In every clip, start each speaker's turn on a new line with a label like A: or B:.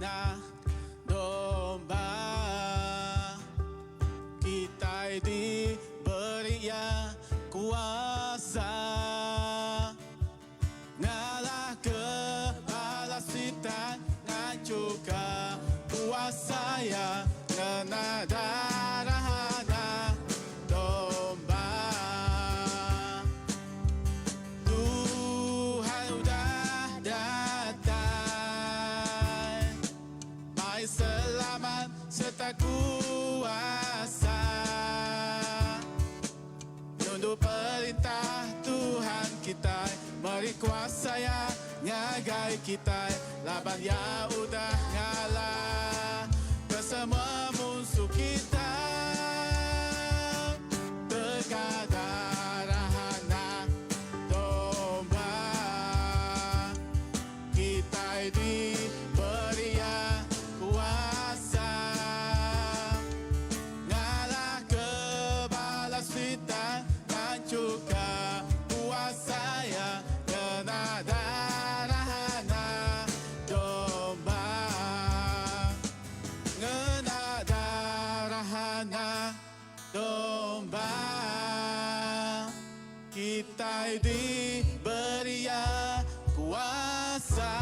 A: anak domba. Kitai diberi Iya kuasa ngalahka bala sitan nganchurka kuasa iya ngena darah anak domba. Tuhan udah datai mai selamat serta kuasa. Nundu perintah Tuhan kitai meri kuasa Iya ngagai kitai laban Iya udah ngalah ke semua munsuh kitai. Teka darah anak domba kitai diberi Iya kuasa ngalahka bala sitan nganchurka kuasa iya ngena darah anak domba. Ngena darah anak domba kitai diberi Iya kuasa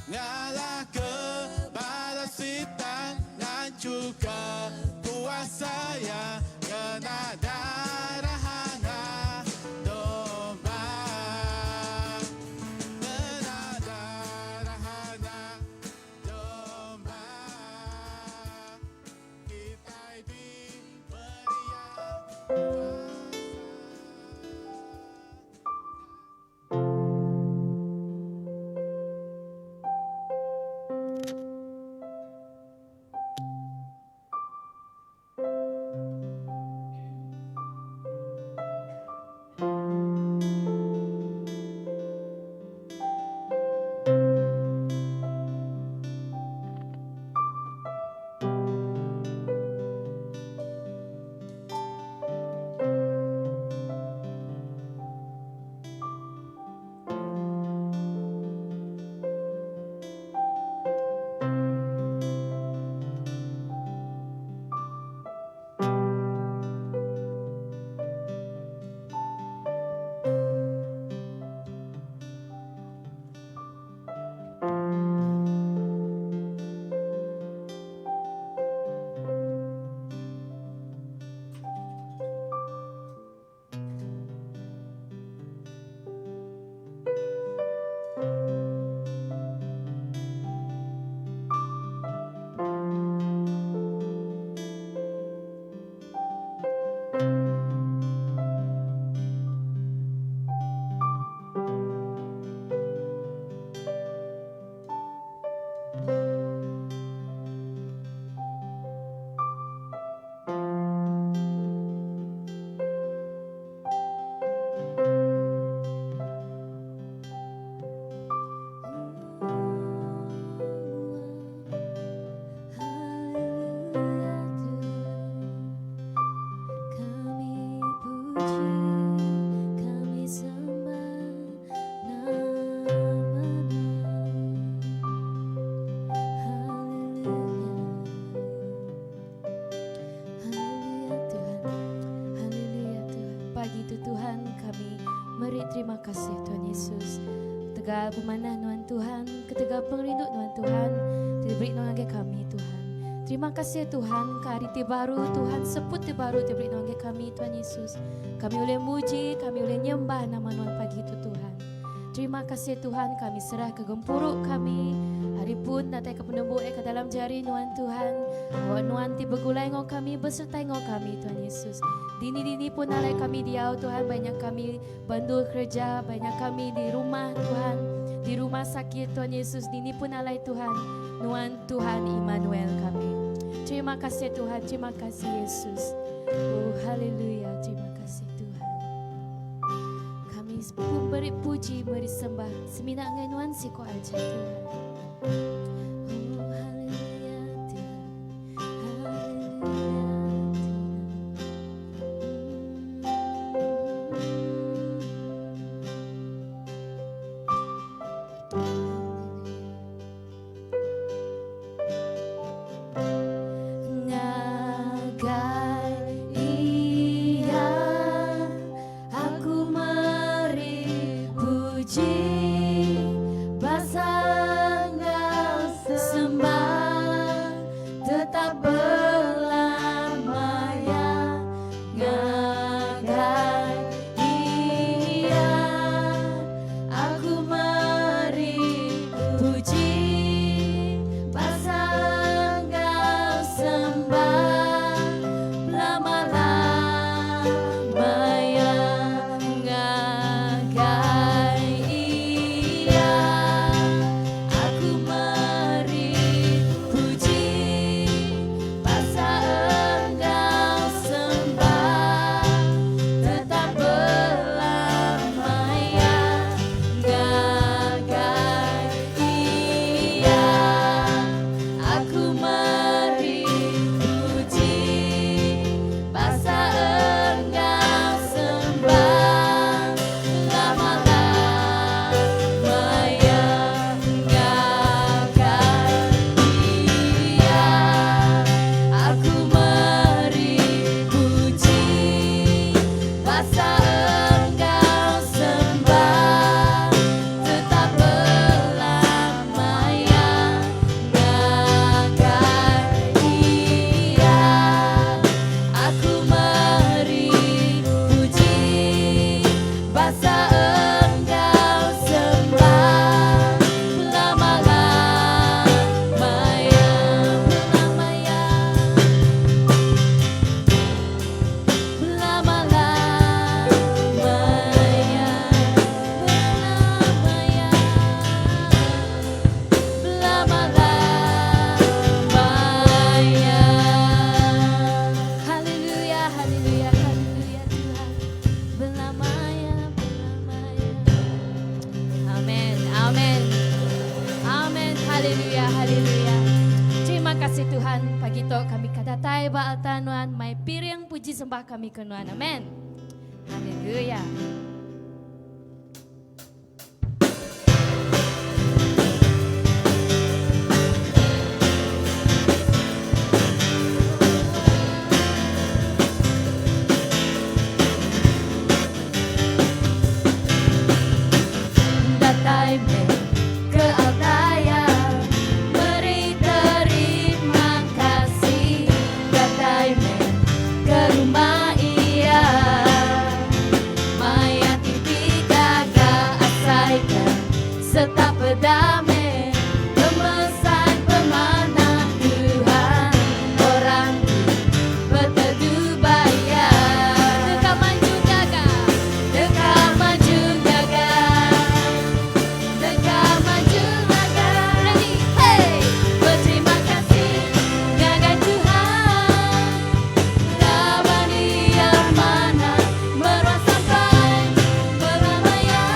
A: ngalahka bala sitan nganchurka kuasa iya ngena darah anak domba. Ngena darah anak domba kitai diberi Iya kuasa.
B: Tegal pemanah nuan Tuhan, ketegal pengerindu nuan Tuhan, ti diberi nuan ngagai kami Tuhan. Terima kasih Tuhan ke hari ti baru Tuhan, seput ti baru ti beri nuan ngagai kami Tuhan Yesus. Kami ulih muji, kami ulih nyembah nama nuan pagi tu Tuhan. Terima kasih Tuhan kami serah ke gempuru kami hari pun datai ke penembu eh ke dalam jari nuan Tuhan. Awak nuan ti begulai ngau kami besertai ngau kami Tuhan Yesus. Dini-dini pun alai kami diau Tuhan banyak kami bandu kerja banyak kami di rumah Tuhan di rumah sakit Tuhan Yesus dini pun alai Tuhan nuan Tuhan Immanuel kami. Terima kasih Tuhan, terima kasih Yesus. Oh haleluya, terima kasih Tuhan. Kami pun beri puji, beri sembah semina ngai nuan siko aja Tuhan. Oh haleluya Tuhan. Haleluya Tuhan. Haleluya, haleluya. Terima kasih Tuhan, pagi tu kami ka datai ba altar nuan mai piring puji sembah kami ke nuan. Amen. Haleluya. Datai meh ke Altaya meri terima kasih Datai meh ke rumah iya Maya ti digaga asai ke serta peda meh pemesai pemanah Tuhan Orang ti betedu ba iya Deka maju gaga Deka maju gaga Deka maju gaga Ready hey Beterima kasih ngagai Tuhan Laban iya manah meruan sampai belama iya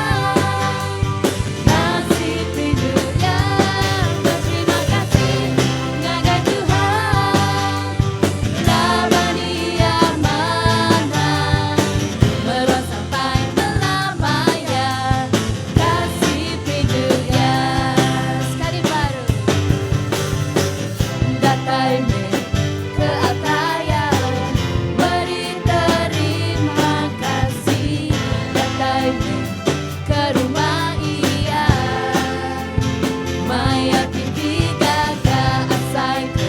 B: Nasib rindu iya Beterima kasih ngagai Tuhan Laban iya manah meruan sampai belama iya Kasih rindu iya Sekali baru Datai meh ke Altaya meri terima kasih Datai meh ke rumah iya Maya ti digaga asai ke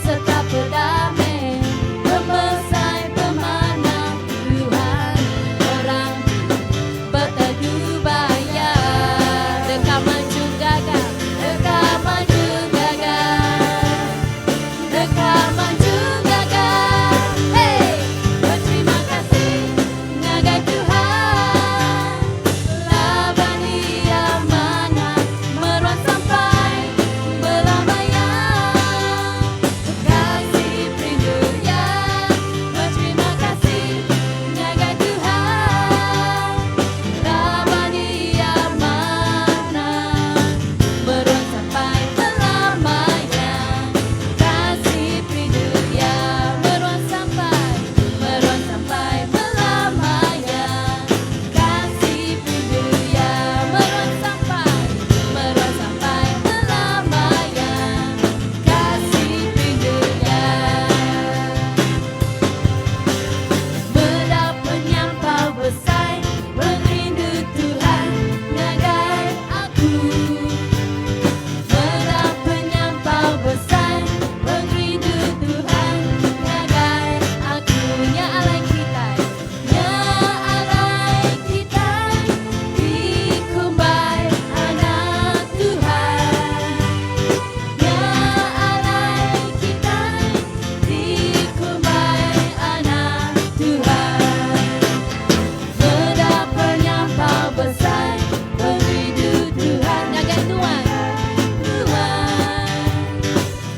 B: serta peda meh pemesai pemanah Tuhan Orang ti betedu ba iya Deka maju gaga Deka maju gaga Deka maju gaga Hey Beterima kasih ngagai Tuhan Laban iya manah meruan sampai belama iya Kasih rindu iya Beterima kasih ngagai Tuhan Laban iya manah meruan sampai belama iya Kasih rindu iya meruan sampai meruan sampai belama iya Kasih rindu iya meruan sampai meruan sampai belama iya Kasih rindu iya Meda penyampau besai pengerindu Tuhan ngagai aku Meda penyampau besai pengerindu Tuhan ngagai aku Nya alai kitai Nya alai kitai dikumbai anak Tuhan Nya alai kitai dikumbai anak Tuhan Meda penyampau besai pengerindu Tuhan ngagai nuan Nuan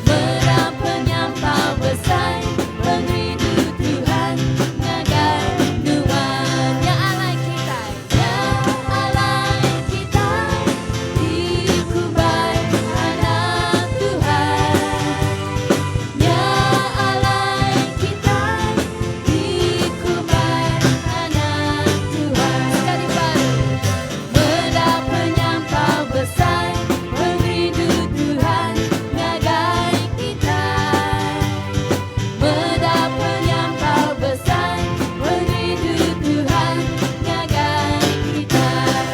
B: Meda penyampau besai pengerindu Tuhan ngagai nuan Nya alai kitai Nya alai kitai dikumbai anak Tuhan Nya alai kitai dikumbai anak Tuhan Sekali baru Meda penyampau besai pengerindu Tuhan ngagai kitai Meda penyampau besai pengerindu Tuhan ngagai kitai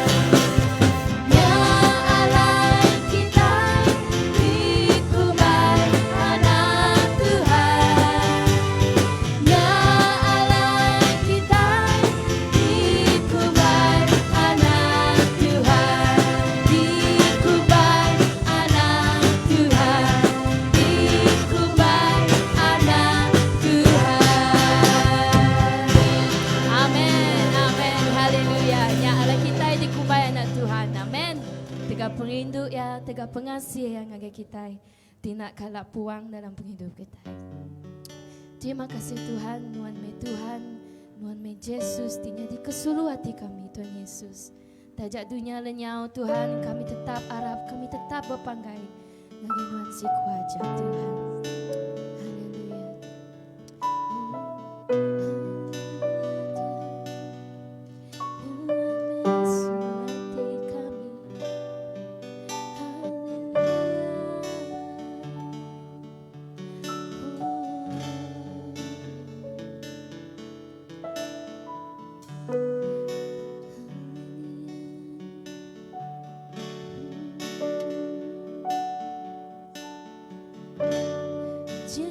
B: Nya alai kitai dikumbai anak Tuhan Nya alai kitai dikumbai anak Tuhan Dikumbai anak Tuhan Dikumbai anak Tuhan Amen Amen Haleluya Nya alai kitai dikumbai anak Tuhan Amen Tegal pengerindu iya tegal pengasih iya ngagai kitai ti enda kala puang dalam pengidup kitai. Terima kasih Tuhan, nuan meh Tuhan, nuan meh Jesus ti nyadi kesulu ati kami Tuhan Yesus. Taja dunya lenyau Tuhan, kami tetap arap, kami tetap bepanggai. Ngagai nuan siku aja Tuhan. Haleluya. Nuan meh semua ati kami. Haleluya.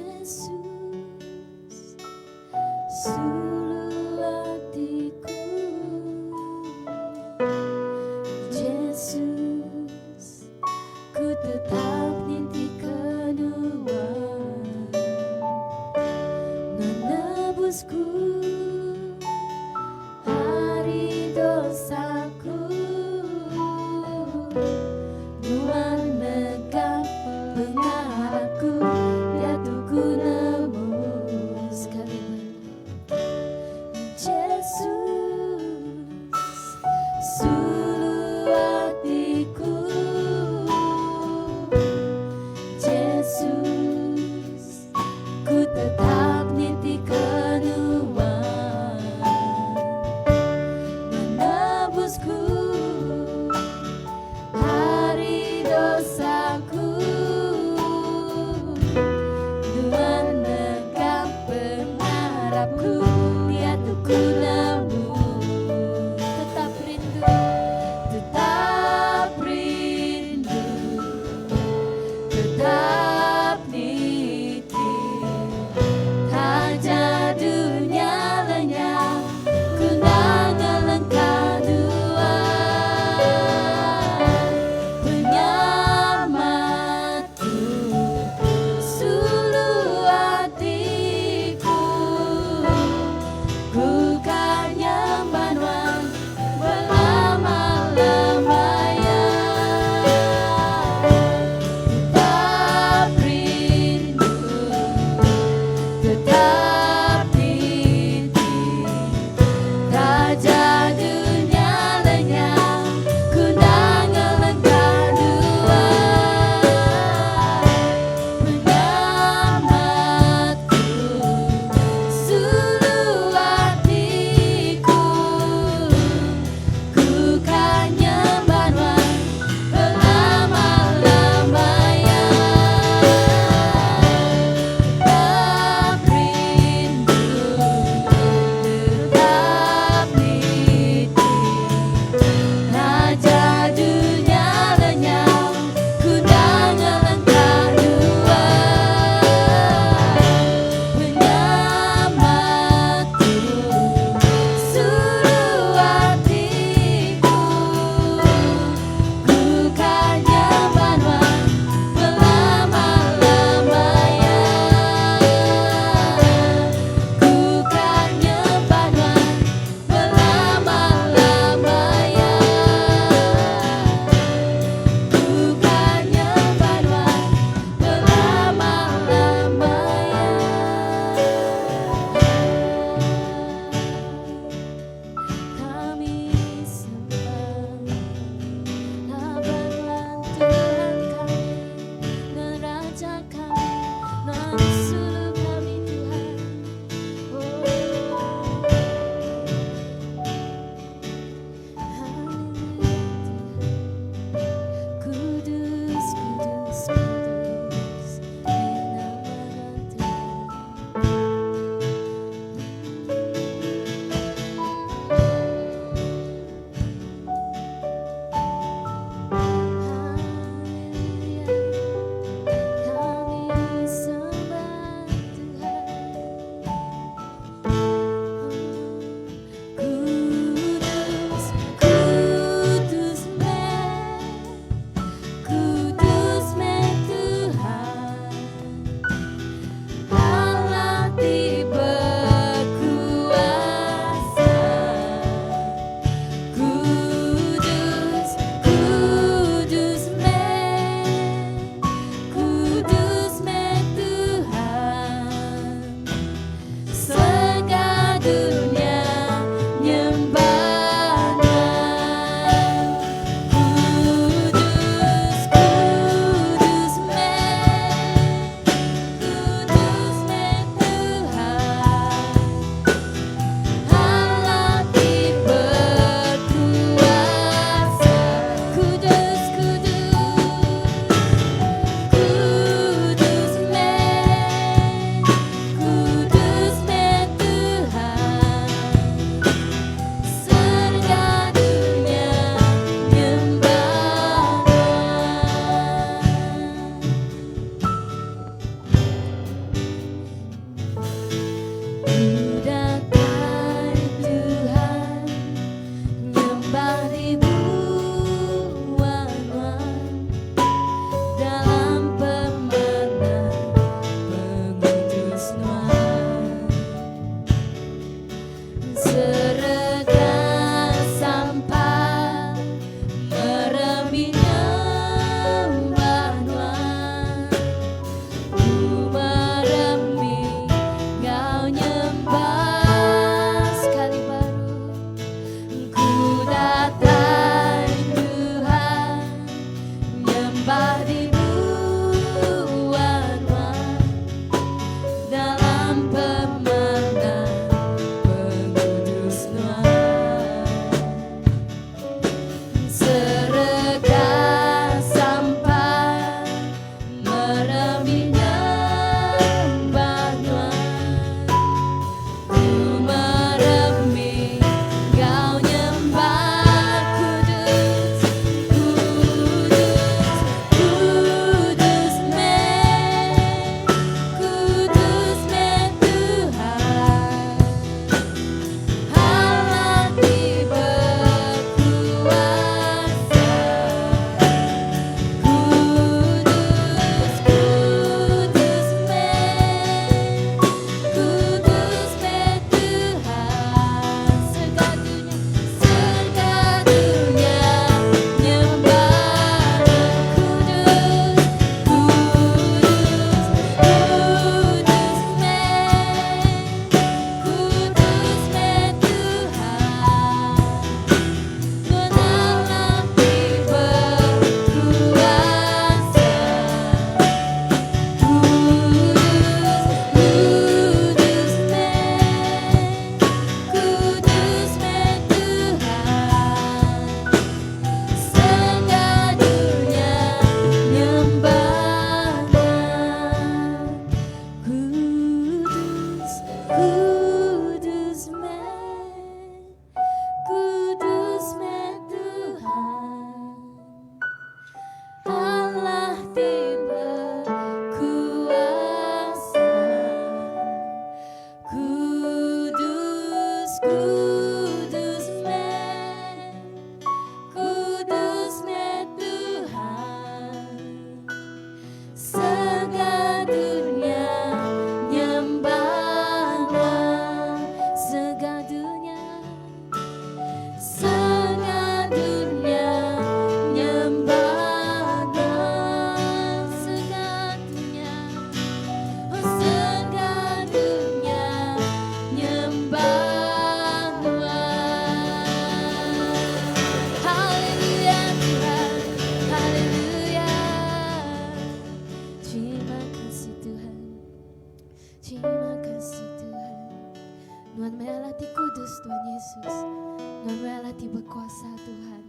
B: Allah ti bekuasa Tuhan.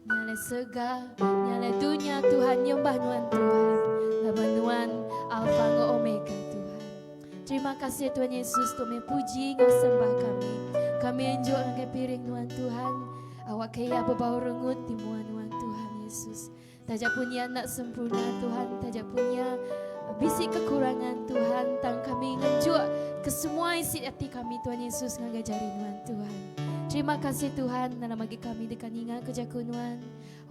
B: Nya alai serega, nya alai dunya Tuhan nyembah nuan Tuhan. Laban nuan Alfa enggau Omega Tuhan. Terima kasih Tuhan Yesus tu meh puji enggau sembah kami. Kami enjuk ngagai piring nuan Tuhan. Awak ke iya bebau rengut di mua nuan Tuhan Yesus. Taja pun iya enda sempurna Tuhan, taja pun iya bisi kekurangan Tuhan, tang kami ngenjuk ke semua isi ati kami Tuhan Yesus ngagai jari nuan Tuhan. Terima kasih Tuhan dalam agi kami deka ninga ke jaku nuan.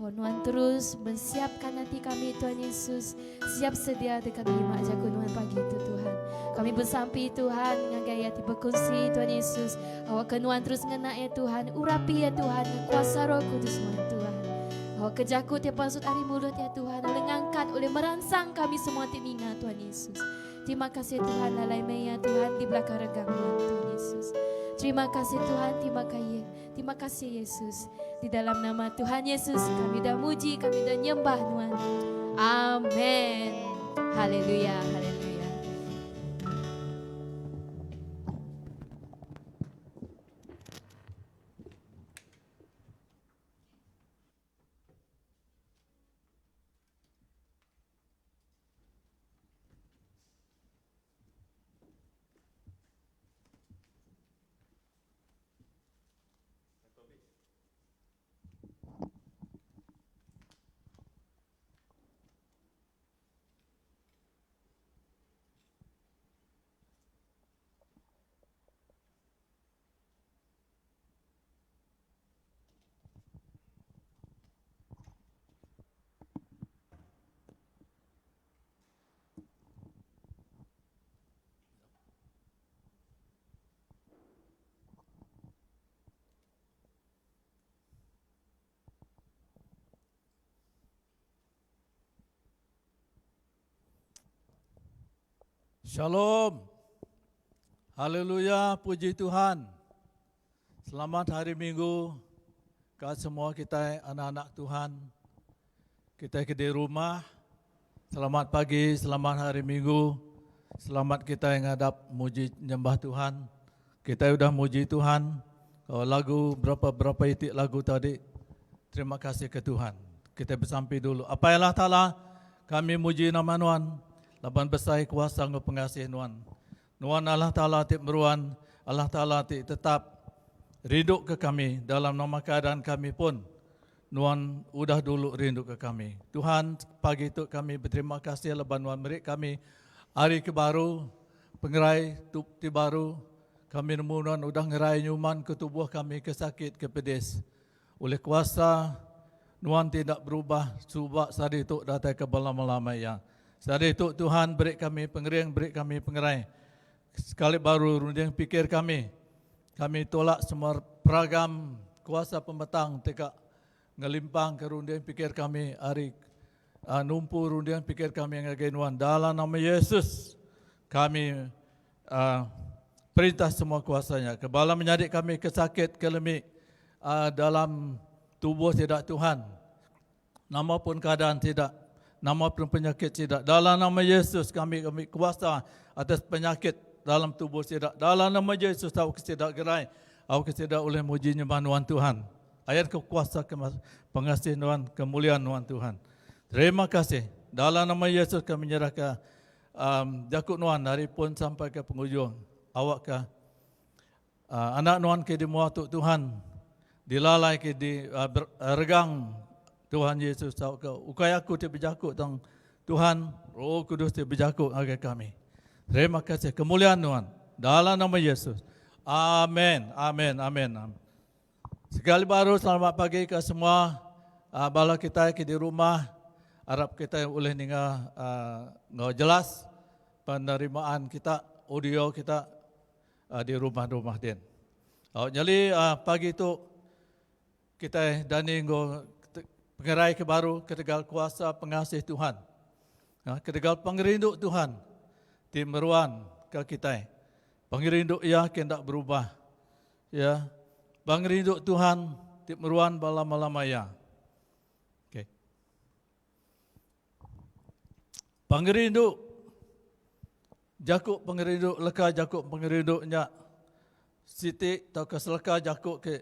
B: Oh nuan terus mensiapkan hati kami Tuhan Yesus, siap sedia deka nerima jaku nuan pagi tu Tuhan. Kami besampi Tuhan ngagai iya ti bekunsi Tuhan Yesus, awak ke nuan terus ngena iya Tuhan, urapi iya Tuhan dengan kuasa Roh Kudus nuan Tuhan. Awak ke jaku ti pansut ari mulut ya Tuhan ulih ngangkat ulih meransang kami semua ti ninga Tuhan Yesus. Terima kasih Tuhan lalai maya Tuhan di belakang regang nuan Tuhan Yesus. Terima kasih Tuhan, terima kasih. Terima kasih Yesus. Di dalam nama Tuhan Yesus kami dah muji, kami dah nyembah nuan. Amen. Haleluya, haleluya.
C: Shalom. Haleluya, puji Tuhan. Selamat hari Minggu ka semua kitai anak-anak Tuhan. Kitai ke di rumah, selamat pagi, selamat hari Minggu. Selamat kitai ngadap muji nyembah Tuhan. Kitai udah muji Tuhan lagu berapa-berapa iti lagu tadi. Terima kasih ke Tuhan. Kitai besampi dulu. Apai Allah Taala, kami muji nama Nuan laban besai kuasa enggau pengasih Nuan. Nuan Allah Taala ti meruan, Allah Taala ti tetap rindu ke kami dalam nama keadaan kami pun. Nuan udah dulu rindu ke kami. Tuhan, pagi tu kami beterima kasih laban Nuan meri kami hari ke baru, pengerai tu ti baru. Kami nemu Nuan udah ngerai nyuman ke tubuh kami ke sakit ke pedis. Ulih kuasa Nuan ti enda berubah suba sehari tu datai ke belama-lama iya. Sehari tu Tuhan beri kami pengering beri kami pengerai. Sekali baru runding pikir kami. Kami tolak semua peragam kuasa pemetang ti ka ngelimpang ke runding pikir kami ari numpu runding pikir kami ngagai Nuan. Dalam nama Yesus kami Perintah semua kuasa nya ke bala menyadi kami ke sakit ke lemi dalam tubuh sida Tuhan. Nama pun keadaan sida, nama pun penyakit sida. Dalam nama Yesus kami kami kuasa atas penyakit dalam tubuh sida. Dalam nama Yesus tau ke sida gerai, au ke sida ulih muji nyembah nuan Tuhan. Ayat ke kuasa ke pengasih nuan, kemuliaan nuan Tuhan. Terima kasih. Dalam nama Yesus kami nyerahkan Um, jaku nuan ari pun sampai ke pengujung. Awak ke uh, anak nuan ke di mua tu Tuhan dilalai ke di uh, ber, uh, regang Tuhan Yesus tau ke ukai aku ti bejaku tang Tuhan Roh Kudus ti bejaku ngagai kami. Terima kasih kemuliaan nuan dalam nama Yesus. Amin. Amin. Amin. Amin. Sekali baru selamat pagi ke semua uh, bala kita ke di rumah. Arap kita ulih ninga uh, enggau jelas penerimaan kita audio kita uh, di rumah-rumah din. Oh, jadi uh, pagi tu kita dani enggau pengerai ke baru ketegal kuasa pengasih Tuhan. Uh, ketegal pengerindu Tuhan ti meruan ke kita. Pengerindu ia ke enda berubah. Ya. Pengerindu Tuhan ti meruan ba lama-lama iya. Okey. Pengerindu jaku pengerindu leka jaku pengerindu nya siti tauka seleka jaku ke.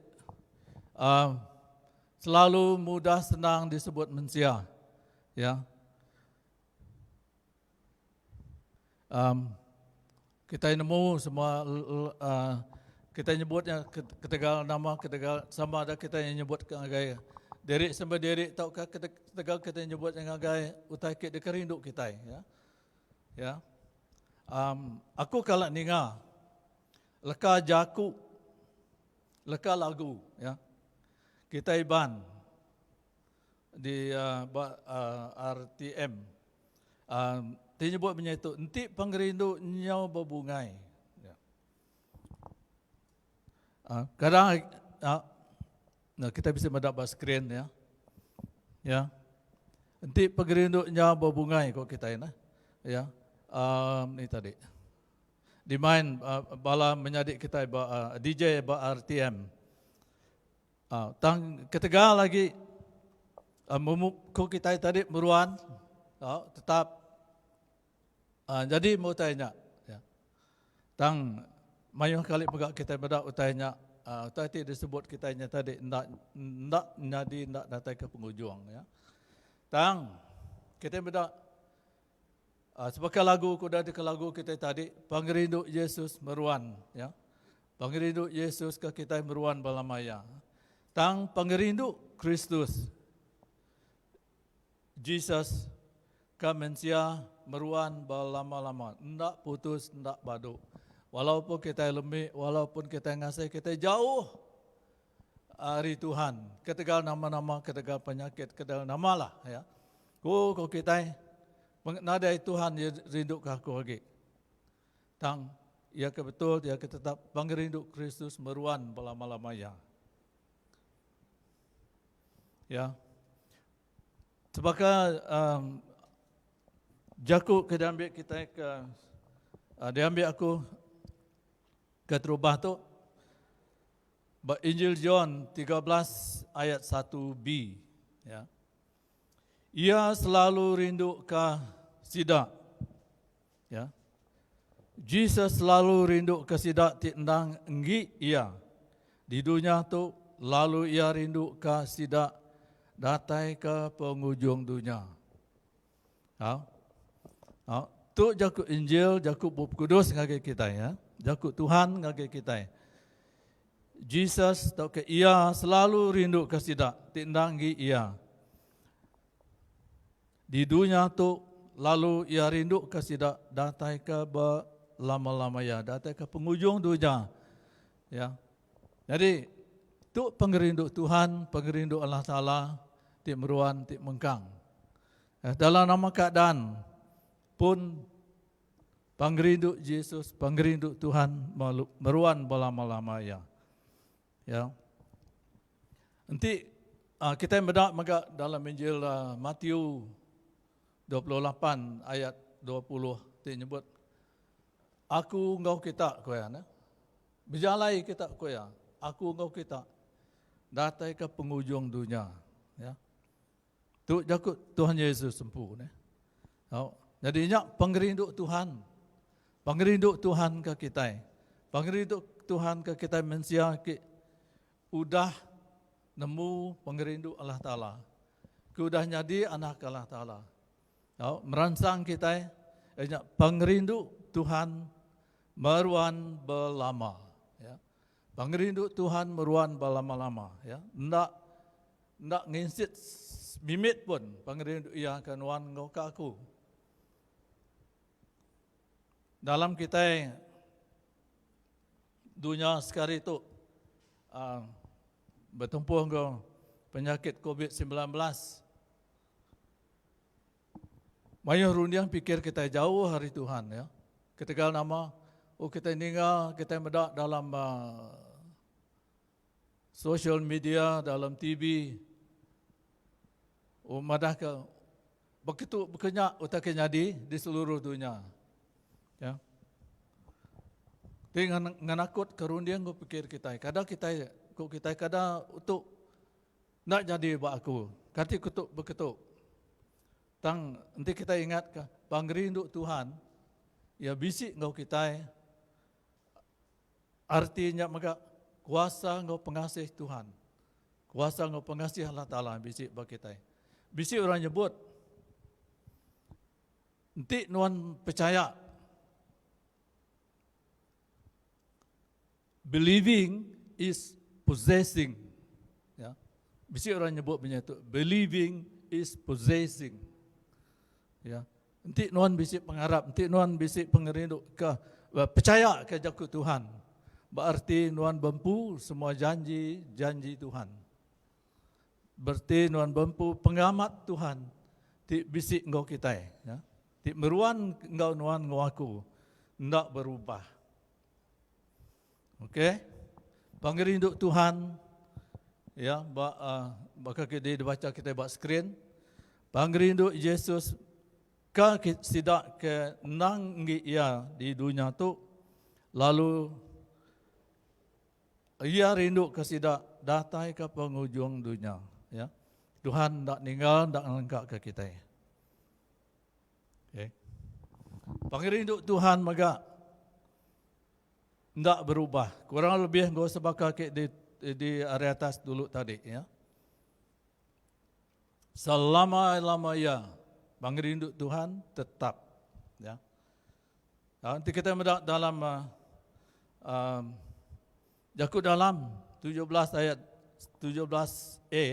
C: Uh, selalu mudah senang disebut mensia. Ya. Um, kita nemu semua uh, kita nyebutnya ketegal nama ketegal sama ada kita yang nyebut ke ngagai diri sama diri tauka ketegal kita nyebut yang ngagai utai ke dikerindu kita ya. Ya. Um, aku kala ninga leka jaku leka lagu ya. Kita Iban di uh, ba, uh, RTM. Uh, ti nyebut punya itu enti pengerindu nyau bebungai. Ya. Uh, kadang uh, nah, kita bisa meda ba screen ya. Ya. Enti pengerindu nyau bebungai ko kita nah. Ya. Um, ni tadi. Dimain uh, bala menyadi kita ba uh, DJ ba RTM. Uh, tang ketegal lagi uh, ko kita tadi meruan uh, tetap uh, jadi mau tanya ya. Tang mayuh kali mega kita meda utainya uh, utai ti disebut kita nya tadi ndak ndak nyadi ndak datai ke penghujung ya. Tang kita meda Uh, sebagai lagu kuda di lagu kita tadi, pengerindu Yesus meruan, ya. Pengerindu Yesus ke kita meruan balamaya. Tang pengerindu Kristus Jesus ke mensia meruan berlama-lama. Ndak putus, ndak badu. Walaupun kita lemik, walaupun kita ngasih kita jauh hari Tuhan. Ketegal nama-nama, ketegal penyakit, ketegal nama lah. Ya. Ku, ku kita nadai Tuhan dia rindu ke aku lagi. Tang ia ke betul dia ke tetap pengerindu Kristus meruan berlama-lama ya. Ya. Sebab um, jaku ke diambil kita ke uh, diambil aku ke terubah tu Injil John 13 ayat 1b ya. Ia selalu rindu ke sida. Ya. Jesus selalu rindu ke sida ti endang enggi ia. Di dunia tu lalu ia rindu ke sida datai ke penghujung dunia. Ha? Ha? Tu jaku Injil, jaku Bup Kudus ngagai kita ya. Jaku Tuhan ngagai kita. Jesus tau ke ia selalu rindu ke sida ti endang enggi ia. Di dunia tu lalu ia rindu ke sida datai ke berlama-lama ya, datai ke penghujung dunia. Ya. Jadi tu pengerindu Tuhan, pengerindu Allah Taala ti meruan ti mengkang. Ya, dalam nama keadaan pun pengerindu Jesus, pengerindu Tuhan meruan berlama-lama ya. Ya. Nanti kita meda mega dalam Injil Matius 28 ayat 20 ti nyebut aku enggau kita ko ya ne. Bejalai kita ko ya. Aku enggau kita datai ke penghujung dunia ya. Tu jaku Tuhan Yesus empu ne. Oh, jadi nya pengerindu Tuhan. Pengerindu Tuhan ke kita. Pengerindu Tuhan ke kita mensia ke udah nemu pengerindu Allah Taala. Ke udah nyadi anak Allah Taala. Oh, meransang kita nya pengerindu Tuhan meruan berlama ya. Pengerindu Tuhan meruan berlama-lama ya. Ndak ndak nginsit mimit pun pengerindu ia ke nuan ngau ke aku. Dalam kita dunia sekali tu uh, bertempuh ke penyakit COVID-19. Mayuh rundiang pikir kita jauh hari Tuhan ya. Ketegal nama oh kita ninga kita meda dalam uh, social media dalam TV oh madah ke begitu bekenyak utai ke nyadi di seluruh dunia. Ya. Ti nganakut ke runding ku pikir kita. Kadang kita ku kita kadang untuk nak jadi ba aku. Kati kutuk beketuk. Tang nanti kita ingat ke pangerindu Tuhan ya bisi ngau kita artinya maka kuasa ngau pengasih Tuhan. Kuasa enggau pengasih Allah Taala bisi ba kitai. Bisi orang nyebut enti nuan pechaya Believing is possessing. Ya. Bisi orang nyebut punya tu. Believing is possessing. Ya. Enti nuan bisi pengarap, enti nuan bisi pengerindu ke eh, percaya ke jaku Tuhan, berarti nuan bempu semua janji-janji Tuhan. Berarti nuan bempu pengamat Tuhan ti bisi enggau kitai, ya. Ti meruan enggau nuan enggau aku, enda berubah. Okey. Pengerindu Tuhan ya ba uh, baka ke dibaca kita ba skrin. Pengerindu Yesus ke sida ke nang ngi ia di dunia tu lalu ia rindu ke sida datai ke penghujung dunia ya. Tuhan ndak ninggal ndak ngelengkak ke kita. Okay. Pengerindu Tuhan mega enda berubah. Kurang lebih enggau sebaka ke di di ari atas dulu tadi ya. Selama-lama ya pengerindu Tuhan tetap ya. Nanti kita meda dalam uh, um, jaku dalam 17 ayat 17a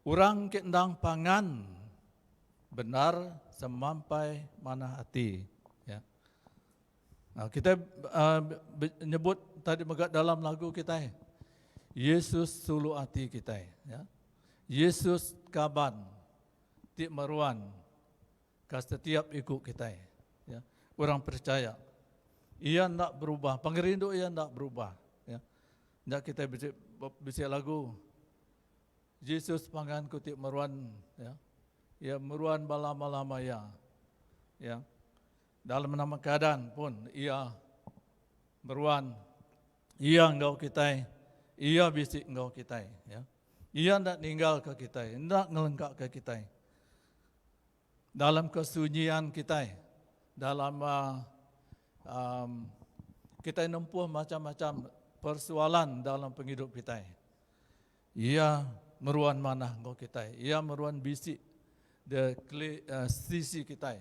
C: Orang ke endang pangan bendar semampai manah ati. Ya. Nah, kita uh, nyebut tadi mega dalam lagu kita Yesus sulu ati kita. Ya. Yesus kaban ti meruan ke setiap iku kita. Ya. Orang percaya. Ia nak berubah. Pengerindu ia nak berubah. Ya. Ndak kita bisa bisa lagu Jesus pangan ku ti meruan ya. Ya meruan balama-lama ya. Ya. Dalam nama keadaan pun ia meruan. Ia enggau kita. Ia bisi enggau kita ya. Ia ndak ninggal ke kita, ndak ngelengkak ke kita. Dalam kesunyian kita, dalam uh, um, kita nempuh macam-macam persoalan dalam penghidup kita. Iya meruan manah enggau kitai. Iya meruan bisi de keli uh, sisi kitai.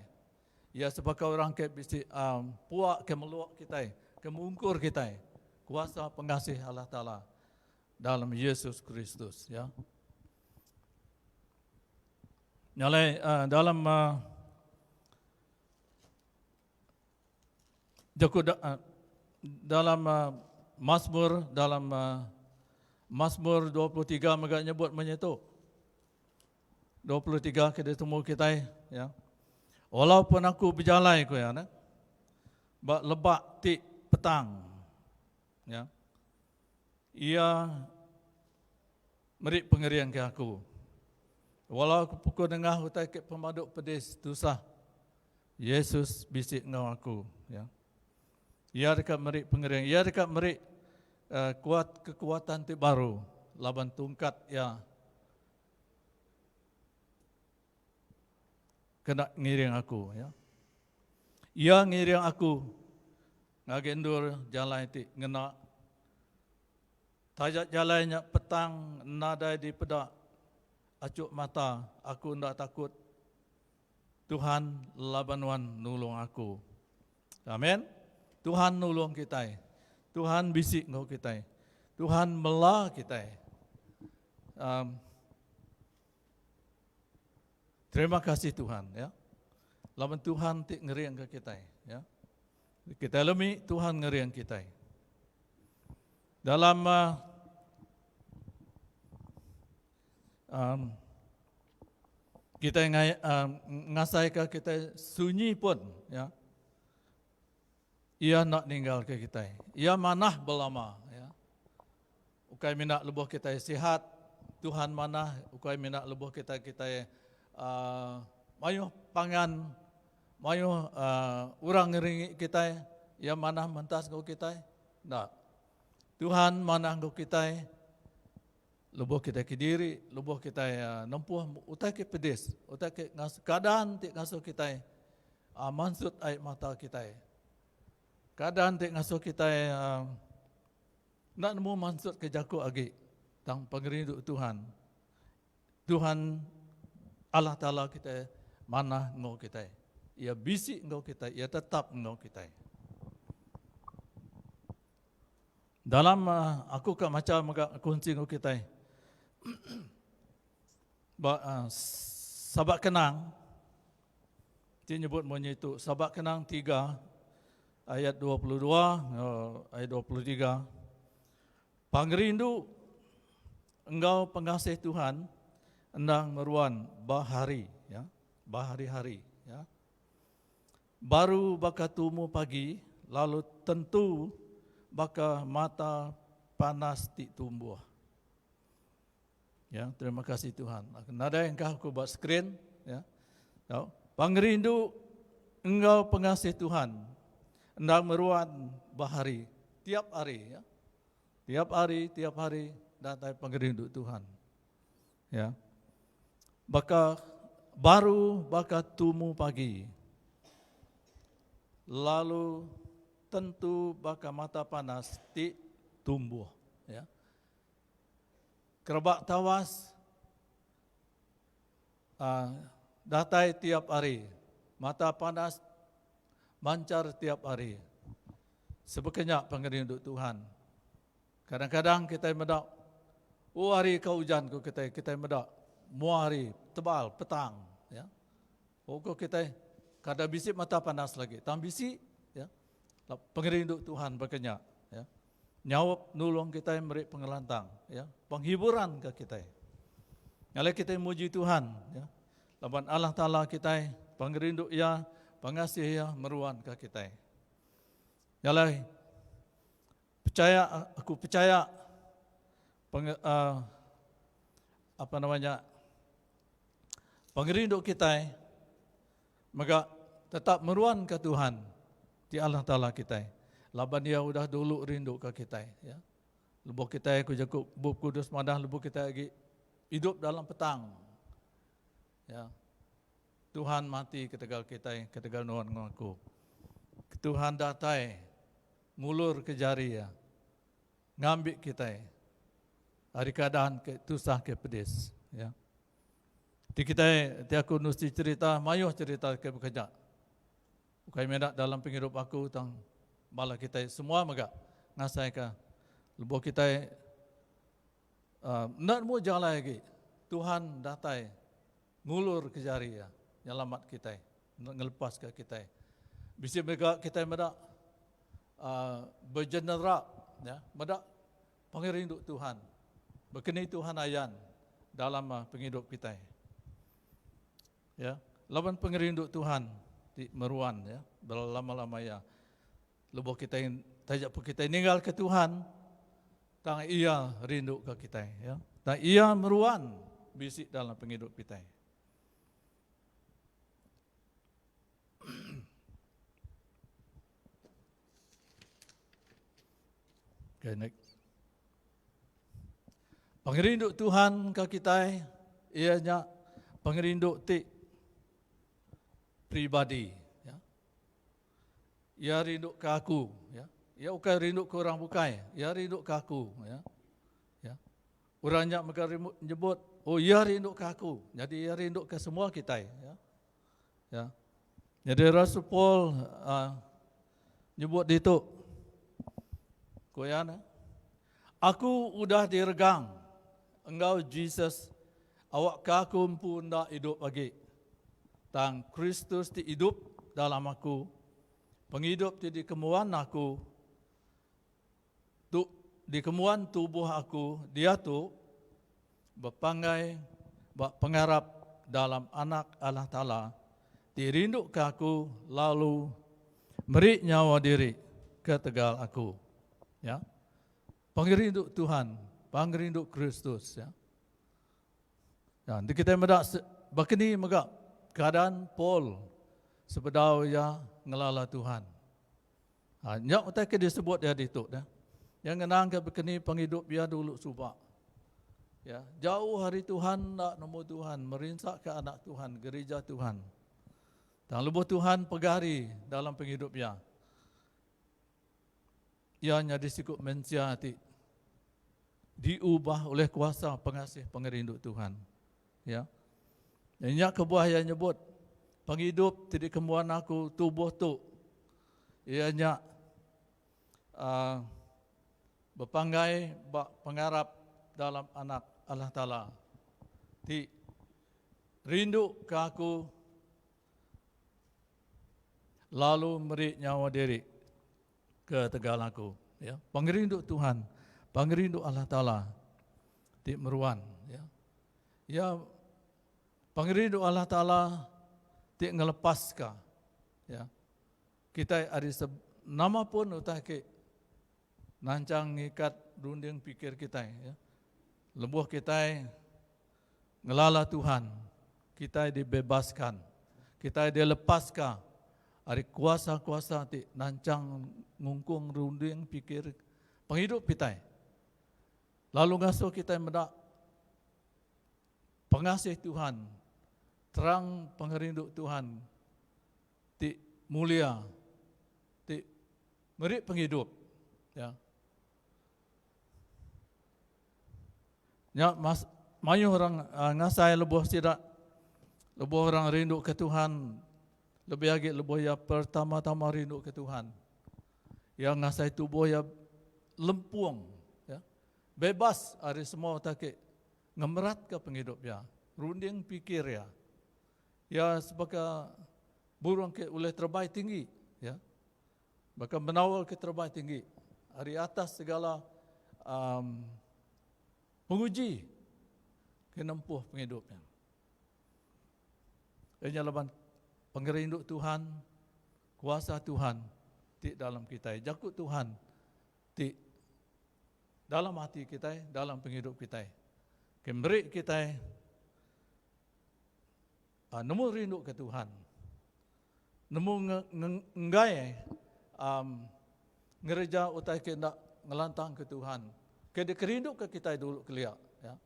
C: Iya sebaka orang ke bisi um, puak ke meluak kitai, ke mungkur kitai. Kuasa pengasih Allah Taala dalam Yesus Kristus ya. Nyalai uh, dalam uh, Jaku da, uh, dalam uh, Mazmur dalam uh, Mazmur 23 mega nyebut menyetu. 23 kita temu kita ya. Walaupun aku berjalai ku ya ne. Ba lebak ti petang ya. Ia meri pengerian ke aku. Walau aku pukul nengah utai ke pemaduk pedis tusah Yesus bisi enggau aku. Ya. Ia deka meri pengering. Ia deka meri uh, kuat kekuatan ti baru laban tungkat ia kena ngiring aku. Ya. Ia ngiring aku ngagai endur jalai ti ngena taja jalai nya petang nadai dipeda acuk mata aku enda takut Tuhan laban nuan nulung aku. Amen. Tuhan nulung kitai. Tuhan bisi enggau kitai. Tuhan mela kitai. Um, terima kasih Tuhan ya. Laban Tuhan ti ngering ke kitai ya. Kita lemi Tuhan ngering kitai. Dalam uh, um, kita ngai, um, ngasaika kita sunyi pun ya. Ia nak ninggal ke kita. Ia manah belama ya. Ukai mina lebuh kita sihat, Tuhan manah, ukai mina lebuh kita kita uh, mayuh pangan, mayuh uh, orang ngeringi kita, ia manah mentas ke kita. Tak. Tuhan manah ke kita Lebuh kitai kediri, lebuh kitai nempuh utai ke pedis, utai ke keadaan ti ngasuh kitai mansut ai mata kitai. Keadaan ti ngasuh kitai enda nemu mansut ke jaku agi. Tang pengerindu Tuhan. Tuhan Allah Taala kitai manah enggau kitai. Iya bisi enggau kitai, iya tetap enggau kitai. Dalam uh, aku ka macha mega kunci enggau kitai. Ba uh, Sabak Kenang ti nyebut munyi tu Sabak Kenang 3 ayat 22 enggau ayat 23. Pangerindu enggau pengasih Tuhan endang meruan ba hari ya, ba hari-hari ya. Baru baka tumu pagi lalu tentu baka mata panas ti tumbuh. Ya, terima kasih Tuhan. Nadai engkah aku ba skrin ya. Tau. Pangerindu enggau pengasih Tuhan endang meruan ba hari, tiap hari ya. Tiap hari, tiap hari datai pengerindu Tuhan. Ya. Baka baru baka tumu pagi. Lalu tentu baka mata panas ti tumbuh ya. Kerebak tawas uh, datai tiap hari. Mata panas mancar tiap hari. Sebekenya pengerindu Tuhan. Kadang-kadang kita medak, oh hari ke hujan ku kita kita medak, mua hari tebal petang, ya. Oh ku kita kada bisi mata panas lagi, tang bisi, ya. Pengerindu Tuhan bekenya, ya. Nyaup nulung kitai meri pengelantang, ya, penghiburan ke kitai. Ngalai kitai muji Tuhan, ya. Laban Allah Taala kitai, pengerindu Iya, pengasih Iya meruan ke kitai. Ngalai percaya aku percaya peng, uh, apa namanya pengerindu kitai Mega tetap meruan ke Tuhan ti Allah Taala kitai laban iya udah dulu rindu ke kitai ya. Lebuh kitai ku jaku Bup Kudus madah lebuh kitai agi idup dalam petang ya. Tuhan mati ketegal kitai ketegal nuan enggau aku. Tuhan datai ngulur ke jari iya ngambi kitai ari keadaan ke tusah ke pedis ya. Ti kitai ti aku nusi cerita mayuh cerita ke bekeja. Ukai meda dalam pengidup aku tang bala kitai semua mega ngasaika lebuh kitai uh, enda nemu jalai agi Tuhan datai ngulur ke jari iya nyelamat kitai ngelepaska kitai. Bisi mega kitai meda uh, bejenera ya meda Pengerindu Tuhan. Bekeni Tuhan ayan dalam ah, pengidup kitai. Ya, laban pengerindu Tuhan ti meruan ya, berlama-lama ya. Lebuh kitai taja pun kitai ninggal ke Tuhan, tang iya rindu ke kitai ya. Tang iya meruan bisi dalam pengidup kitai. Okay, next. Pengerindu Tuhan ke kitai iya nya pengerindu ti pribadi. Ya. Iya rindu ke aku. Ya. Iya bukan rindu ke orang bukai. Iya rindu ke aku. Ya. Ya. Orang nya mega nyebut, oh iya rindu ke aku. Jadi iya rindu ke semua kitai. Ya. Ya. Jadi Rasul Paul uh, nyebut ditu. Ku iya ne, Aku udah diregang enggau Jesus awakka aku empu enda idup agi. Tang Kristus ti idup dalam aku, pengidup ti dikembuan aku tu dikembuan tubuh aku diatu bepanggai ba pengarap dalam Anak Allah Taala ti rinduka aku lalu meri nyawa diri ketegal aku. Ya. Pengerindu Tuhan, pengerindu Kristus ya. Ya, nanti kita meda bakani mega keadaan Paul sebedau ia ngelala Tuhan. Ha, nya utai ke disebut dia ditu dah. Yang ngenang ke bekeni penghidup dia dulu suba. Ya, jauh hari Tuhan nak nemu Tuhan, merinsa ke anak Tuhan, gereja Tuhan. Tang lebuh Tuhan pegari dalam penghidup dia. Ia nyadi siku mensia ti. diubah oleh kuasa pengasih pengerindu Tuhan. Ya. Nya kebuah iya nyebut pengidup ti dikembuan aku tubuh tu iya nya uh, bepanggai ba pengarap dalam anak Allah Taala ti rindu ke aku lalu meri nyawa diri ke tegal aku. Ya, pengerindu Tuhan, pengerindu Allah Taala ti meruan. Ya, ya pengerindu Allah Taala ti ngelepaska. Ya, kita ari nama pun utai ke nancang ngikat runding pikir kita. Ya. Lebuh kita Ngelala Tuhan, kitai dibebaskan, kitai dilepaska ari kuasa-kuasa ti nanchang ngungkung runding pikir pengidup kitai lalu ngasuh kitai meda pengasih Tuhan, terang pengerindu Tuhan ti mulia ti meri pengidup. Ya. Nya mas, mayuh orang uh, ngasai lebuh sida lebuh orang rindu ke Tuhan lebih agi lebuh ia pertama-tama rindu ke Tuhan. Ia ngasai tubuh ia lempung, ya. Bebas ari semua utai ngemerat ke pengidup ia, runding pikir ia. Ia sebagai burung ke ulih terebai tinggi, ya. Baka menawa ke terebai tinggi ari atas segala um, penguji ke nempuh pengidup nya. Ianya laban pengerindu Tuhan, kuasa Tuhan ti dalam kitai, jaku Tuhan ti dalam hati kitai, dalam pengidup kitai. Ke meri kitai uh, nemu rindu ke Tuhan. Nemu enggai um, ngereja utai ke enda ngelantang ke Tuhan. Ke dikerindu ke kitai dulu kelia. Ya.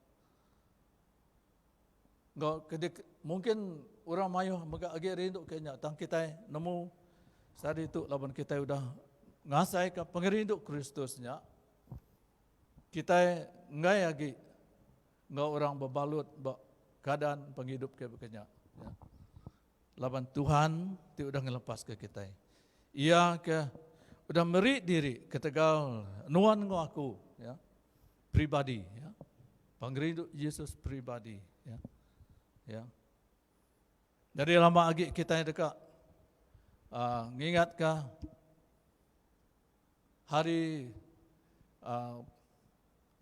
C: Enggau ke di, mungkin orang mayuh mega agi rindu ke nya. Tang kitai nemu sehari tu laban kitai udah ngasai ke pengerindu Kristus nya. Kitai enggai agi enggau orang bebalut ba keadaan pengidup ke baka nya. Ya. Laban Tuhan ti udah ngelepaska kitai. Iya ke udah meri diri ketegal nuan enggau aku, ya. Pribadi, ya. Pengerindu Jesus pribadi, ya. Ya. Jadi lama agi kitai deka uh, ngingatka hari uh,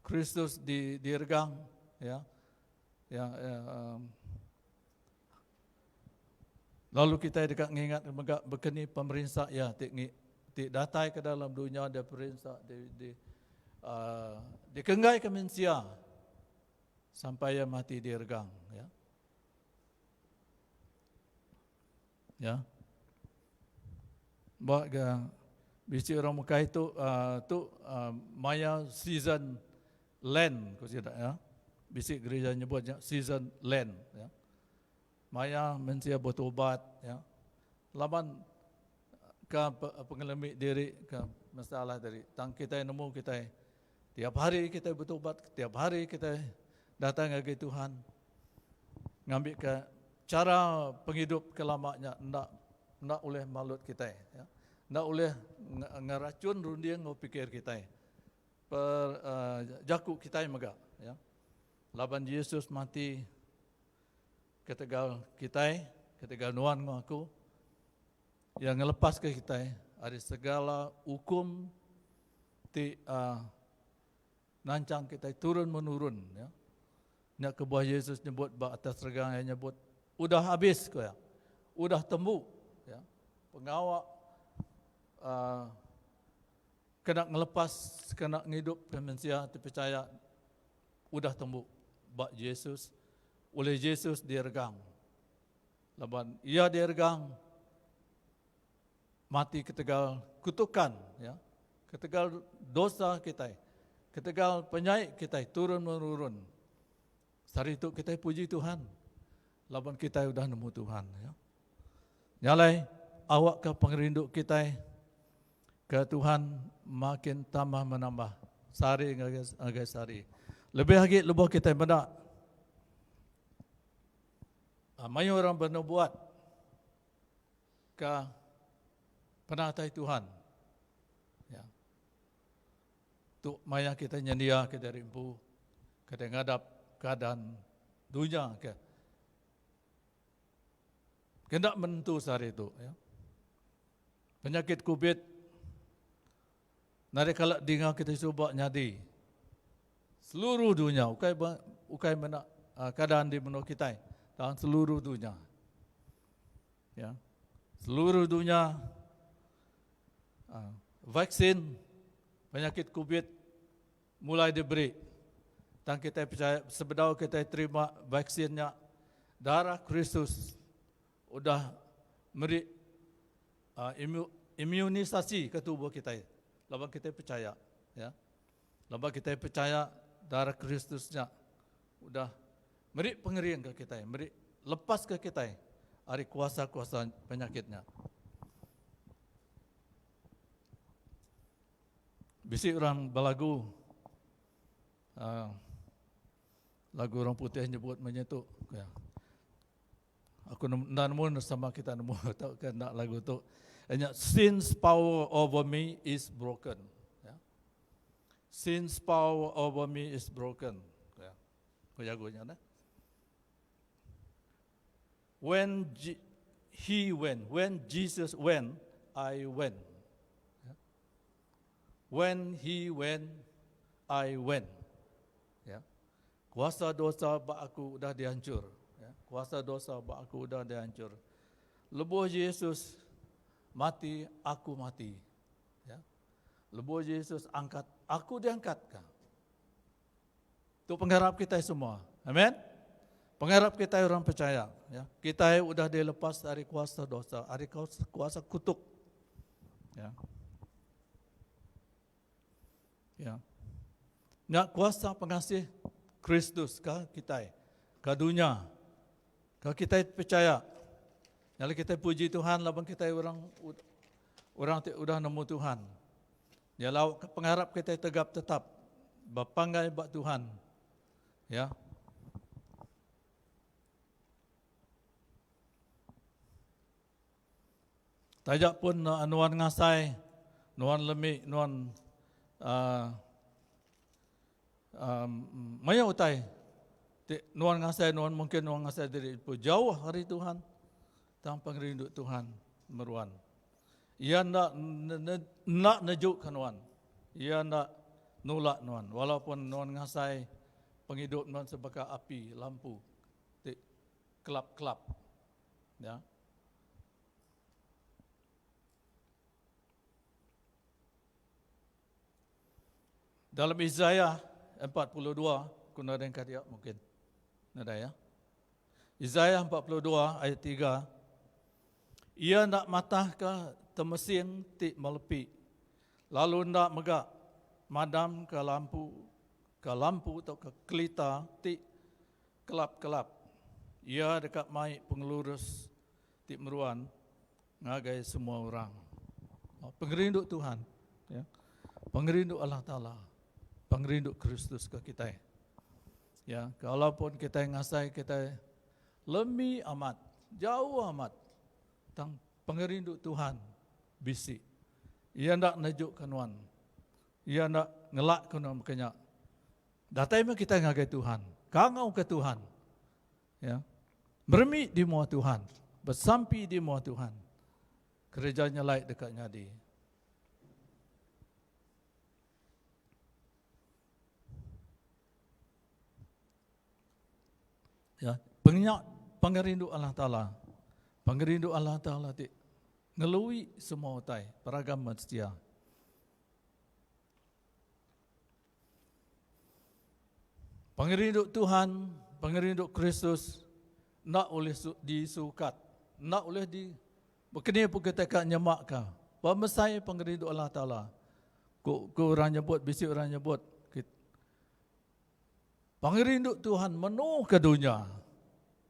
C: Kristus di diregang, ya. Ya, ya um, Lalu kitai deka ngingat mega bekeni pemerinsa iya ti ngi, ti datai ke dalam dunya dia perinsa di di uh, dikenggai ke mensia sampai iya mati diregang ya. Ya. Ba ke bisi orang mukai tu uh, tu uh, maya season Lent ku sida ya. Bisi gereja nyebut nya season Lent ya. Maya mensia betubat ya. Laban ke pengelemi diri ke masalah diri. Tang kitai nemu kitai tiap hari kitai betubat, tiap hari kitai datang ngagai Tuhan ngambi ke cara pengidup ke lama nya enda enda ulih malut kitai ya. Enda ulih ngeracun runding enggau pikir kitai. Per uh, jaku kitai mega ya. Laban Jesus mati Ketegal kitai, ketegal nuan enggau aku, Iya ngelepaska kitai ari segala ukum ti uh, nanchang kitai turun menurun. Ya. Nya kebuah Yesus nyebut ba atas regang iya nyebut, udah habis ko iya. Udah tembu. Ya. Pengawa uh, kena ngelepas, kena ngidup ke mensia ti percaya udah tembu ba Jesus. Ulih Jesus diregang. Laban iya diregang mati ketegal kutukan ya. Ketegal dosa kitai. Ketegal penyai kitai turun menurun. Sehari tu kitai puji Tuhan. Laban kitai udah nemu Tuhan ya. Nyalai awak ke pengerindu kitai ke Tuhan makin tambah menambah sehari ngagai sehari. Lebih agi lebuh kitai meda mayuh orang benubuat ke penatai Tuhan. Ya. Tu maya kitai nyendia ke diri empu kitai ngadap keadaan dunya ke kena menentu sehari tu ya. Penyakit kubit nadai kala dinga kitai suba nyadi seluruh dunya ukai ukai mena uh, keadaan di menua kitai tang seluruh dunya. Ya. Seluruh dunya vaksin penyakit kubit mulai diberi. Tang kitai percaya sebedau kitai terima vaksin nya darah Kristus udah meri imunisasi ke tubuh kitai laban kitai percaya ya. Laban kitai percaya darah Kristus nya udah meri pengering ke kitai, meri lepas ke kitai ari kuasa-kuasa penyakit nya. Bisi orang belagu uh, lagu orang putih nyebut macam tu. Ya. Aku enda nemu sama kita nemu tau ke enda lagu tu. Nya sin's power over me is broken. Ya. Sin's power over me is broken. Ya. Ku jago nya nah. When G- he went, when Jesus went, I went. Ya. When he went, I went. Ya. Kuasa dosa ba aku udah dihancur. Ya. Kuasa dosa ba aku udah dihancur. Lebuh Jesus mati, aku mati. Ya. Lebuh Jesus angkat, aku diangkatka. Tu pengharap kita semua. Amen. Pengharap kita orang percaya. Ya. Kita udah dilepas dari kuasa dosa, dari kuasa kutuk. Ya. Ya. Nya kuasa pengasih Kristus ke kita, ke dunia. Ke kita percaya. Nyali kita puji Tuhan laban kita orang orang ti udah nemu Tuhan. Nya lauk pengarap kita tegap tetap bepanggai ba Tuhan. Ya. Taja pun nuan ngasai, nuan lemi, nuan uh, um, mayuh utai ti nuan ngasai nuan mungkin nuan ngasai diri pun jauh ari Tuhan tang pengerindu Tuhan meruan. Iya enda enda nejuka nuan. Iya enda nulak nuan walaupun nuan ngasai pengidup nuan sebaka api lampu ti kelap-kelap. Ya. Dalam Isaiah 42, ku nadai engka dia mungkin. Nadai ya. Isaiah 42 ayat 3. Iya enda matahka temesing ti melepi, lalu enda mega madamka lampu ke lampu tauka kelita ti kelap-kelap. Iya deka mai pengelurus ti meruan ngagai semua orang. Pengerindu Tuhan, ya. Pengerindu Allah Taala, pengerindu Kristus ke kitai. Ya, kalaupun kitai ngasai kitai Lemi amat, jauh amat tang pengerindu Tuhan bisi. Iya enda nejuka nuan. Iya enda ngelakka nuan baka nya. Datai meh kitai ngagai Tuhan, kangauka Tuhan. Ya. Meremi di mua Tuhan, besampi di mua Tuhan. Kereja nyelai deka nyadi. Ya, pengingat pengerindu Allah Taala. Pengerindu Allah Taala ti ngelui semua utai, peragam mensia. Pengerindu Tuhan, pengerindu Kristus enda ulih disukat, enda ulih di bekeni pun kita ka nyemak ka. Pemesai pengerindu Allah Taala. Ku, ku orang nyebut, bisi orang nyebut, Pengerindu Tuhan menuh ke dunya.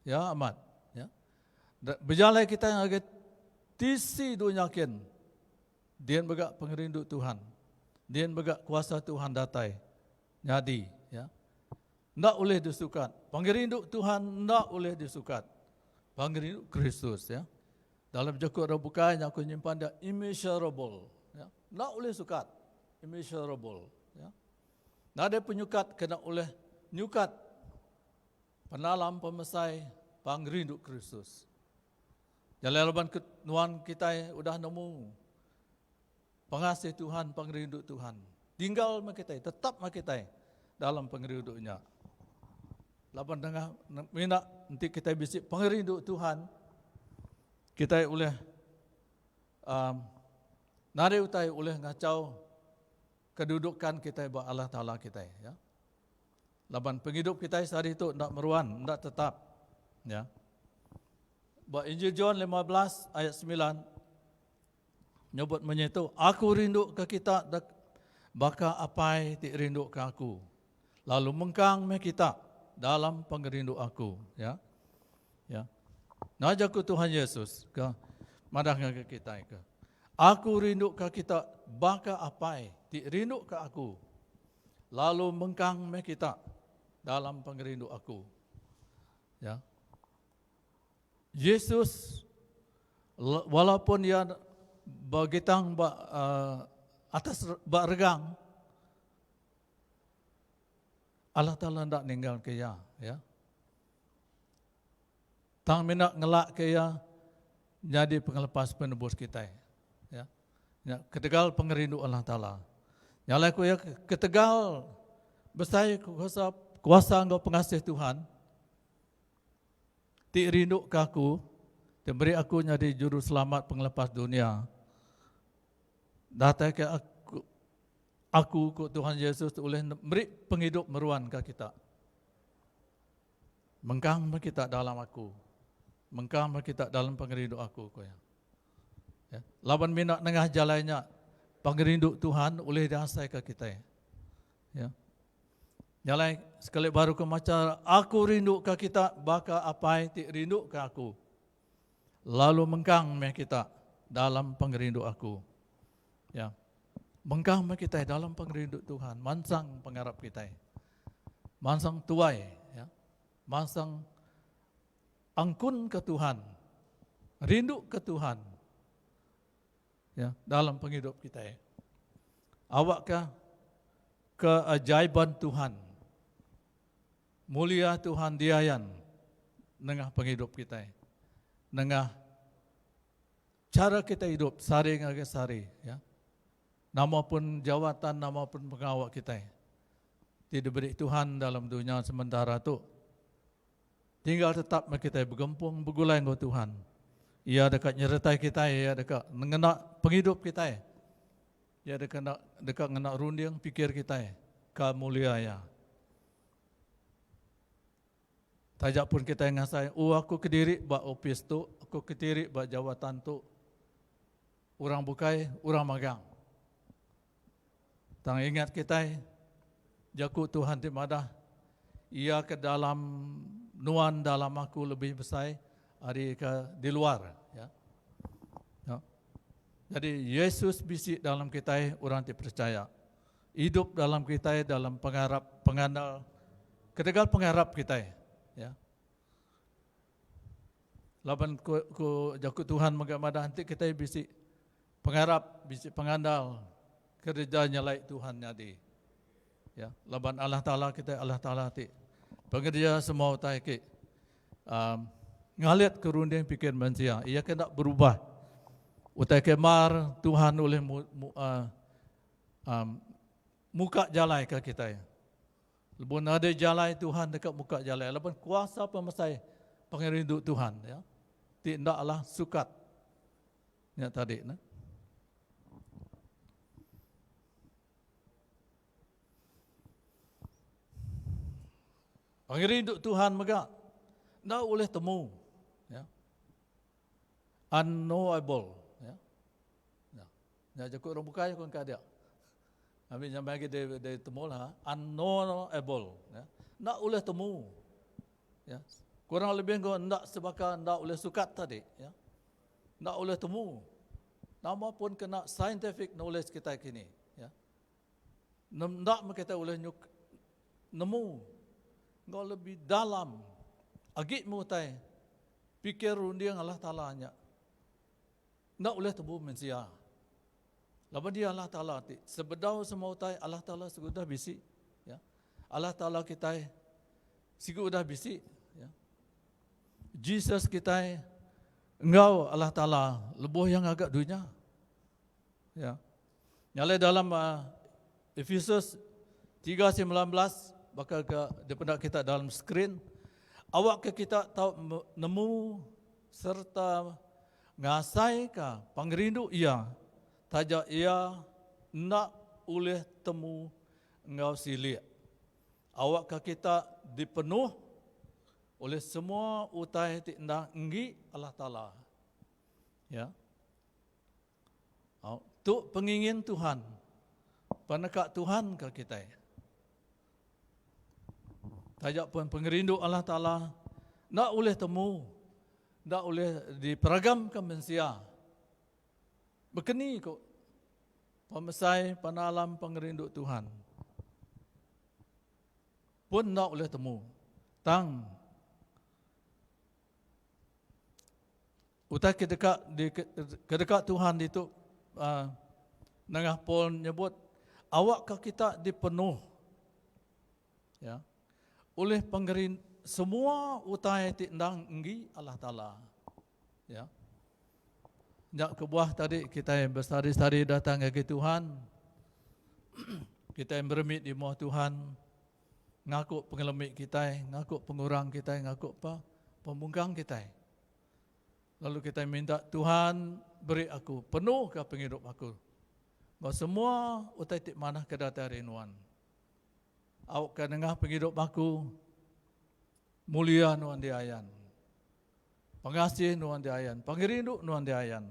C: Ya amat. Ya. Bejalai kita ngagai tisi dunya kin. Dian mega pengerindu Tuhan. Dian mega kuasa Tuhan datai. Nyadi. Ya. Enda ulih disukat. Pengerindu Tuhan enda ulih disukat. Pengerindu Kristus ya. Dalam jaku orang bukai nya aku nyimpan dia immeasurable ya. Enda ulih sukat. Immeasurable ya. Nadai penyukat kena ulih nyukat penalam pemesai pengerindu Kristus. Jalai laban ke nuan kitai udah nemu pengasih Tuhan, pengerindu Tuhan. Tinggal meh kitai, tetap meh kitai dalam pengerindu nya. Laban tengah mina enti kitai bisi pengerindu Tuhan, kitai ulih um, nadai utai ulih ngachau kedudukan kitai ba Allah Taala kitai ya. Laban pengidup kitai sehari tu enda meruan, enda tetap. Ya. Ba Injil John 15 ayat 9 nyebut munyi tu, Aku rindu ke kita baka Apai ti rindu ke aku. Lalu mengkang meh kita dalam pengerindu aku. Ya. Ya. Nah jaku Tuhan Yesus ke madah ngagai kitai ke. Aku rindu ke kita baka Apai ti rindu ke aku. Lalu mengkang meh kita dalam pengerindu aku. Ya. Yesus walaupun ia begitang ba uh, atas ba regang Allah Taala enda ninggal ke iya, ya. Tang mina ngelak ke iya nyadi pengelepas penebus kitai. Ya. Ya, ketegal pengerindu Allah Taala. Nya alai ku iya ketegal besai kuasa kuasa enggau pengasih Tuhan ti rindu ke aku, ti meri aku nyadi juruselamat pengelepas dunia. Datai ke aku aku ku Tuhan Yesus ulih meri pengidup meruan ke kita. Mengkang meh kita dalam aku. Mengkang meh kita dalam pengerindu aku, ku iya. Ya. Laban mina nengah jalai nya pengerindu Tuhan ulih diasaika kitai. Ya. Nya alai sekali baru ke macha aku rindu ke kita baka apai ti rindu ke aku. Lalu mengkang meh kita dalam pengerindu aku. Ya. Mengkang meh kitai dalam pengerindu Tuhan, mansang pengarap kitai. Mansang tuai, ya. Mansang angkun ke Tuhan. Rindu ke Tuhan. Ya, dalam penghidup kitai. Awakka keajaiban Tuhan. Mulia Tuhan diayan nengah penghidup kitai. Nengah Chara kitai idup sehari ngagai sehari ya. Nama pun jawatan, nama pun pengawa kitai ti diberi Tuhan dalam dunya sementara tu. Tinggal tetap meh kitai begempung begulai enggau Tuhan. Iya deka nyeretai kitai, iya deka ngena pengidup kitai. Iya deka deka ngena runding pikir kitai ka mulia iya. Taja pun kitai ngasai, oh aku kediri ba opis tu, aku kediri ba jawatan tu. Orang bukai, orang magang. Tang ingat kitai, jaku Tuhan ti madah, Iya ke dalam nuan dalam aku lebih besai ari ke di luar. Ya. Ya. Jadi Yesus bisi dalam kitai orang ti percaya. Idup dalam kitai dalam pengarap pengandal ketegal pengarap kitai ya. Laban ku, ku jaku Tuhan mega madah enti kitai bisi pengarap, bisi pengandal kereja nyelai Tuhan nyadi. Ya, laban Allah Taala kitai Allah Taala ti pengereja semua utai ki um, ngalit ke runding pikir mensia. Ia ke enda berubah. Utai ke mar Tuhan ulih mu, mu, uh, Um, muka jalai ke kitai. Lebuh nadai jalai Tuhan deka muka jalai. Laban kuasa pemesai pengerindu Tuhan ya. Ti enda lah sukat. Nya tadi ne. Pengerindu Tuhan mega enda ulih temu ya. Unknowable ya. Ya. Nya jaku orang bukai ku engka dia. Ami nyamai agi deh deh temu lah. Unknowable. Ya. Enda ulih temu. Ya. Kurang lebih enggau enda sebaka enda ulih sukat tadi. Ya. Enda ulih temu. Nama pun kena scientific knowledge kitai kini. Ya. Enda meh kitai ulih nyuk nemu. Enggau lebih dalam agi meh utai pikir runding Allah Taala nya enda ulih tebu mensia. Laban dia Allah Taala ti sebedau semua utai Allah Taala sigu udah bisi. Ya. Allah Taala kitai sigu udah bisi. Ya. Jesus kitai enggau Allah Taala lebuh iya ngaga dunya. Ya. Nya alai dalam uh, Efesus 3:19 baka ke dipeda kita dalam skrin awak ke kita tau nemu serta ngasaika pengerindu iya taja iya enda ulih temu enggau silik. Awak ke kita dipenuh oleh semua utai ti endang enggi Allah Taala. Ya. Au, tu pengingin Tuhan. Peneka Tuhan ke kitai. Taja pun pengerindu Allah Taala enda ulih temu, enda ulih diperagamka mensia. Bekeni ku pemesai penalam pengerindu Tuhan. Pun enda ulih temu. Tang Utai ke deka di ke deka Tuhan ditu uh, nengah Paul nyebut awakka kita dipenuh ya oleh pengerin semua utai ti endang enggi Allah Taala ya nya kebuah tadi kita bersari-sari datang ngagai Tuhan kita meremit di mua Tuhan ngaku pengelemi kitai ngaku pengurang kitai ngaku apa pemungkang kitai Lalu kitai minta Tuhan beri aku penuh ka pengidup aku enggau semua utai ti manah ke datai ari nuan. Awakka nengah pengidup aku mulia nuan diayan. Pengasih nuan diayan, pengerindu nuan diayan.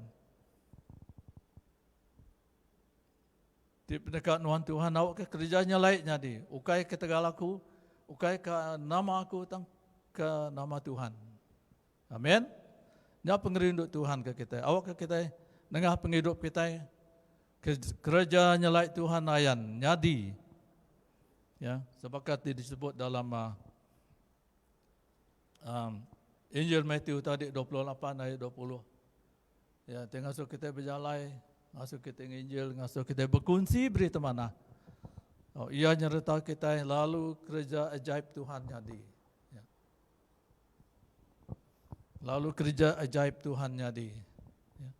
C: Ti peneka nuan Tuhan awakka kereja nya laik nyadi ukai ketegal aku, ukai ka nama aku tang ke nama Tuhan. Amen. Nya pengerindu Tuhan ke kitai. Awakka kitai nengah pengidup kitai kereja nyelai Tuhan ayan nyadi. Ya, sebaka ti disebut dalam uh, um, Injil Matthew tadi 28 ayat 20. Ya, ti ngasuh kitai bejalai, ngasuh kitai nginjil, ngasuh kitai bekunsi berita manah. Oh, ia nyereta kitai lalu kereja ajaib Tuhan nyadi. Ya. Lalu kereja ajaib Tuhan nyadi. Ya.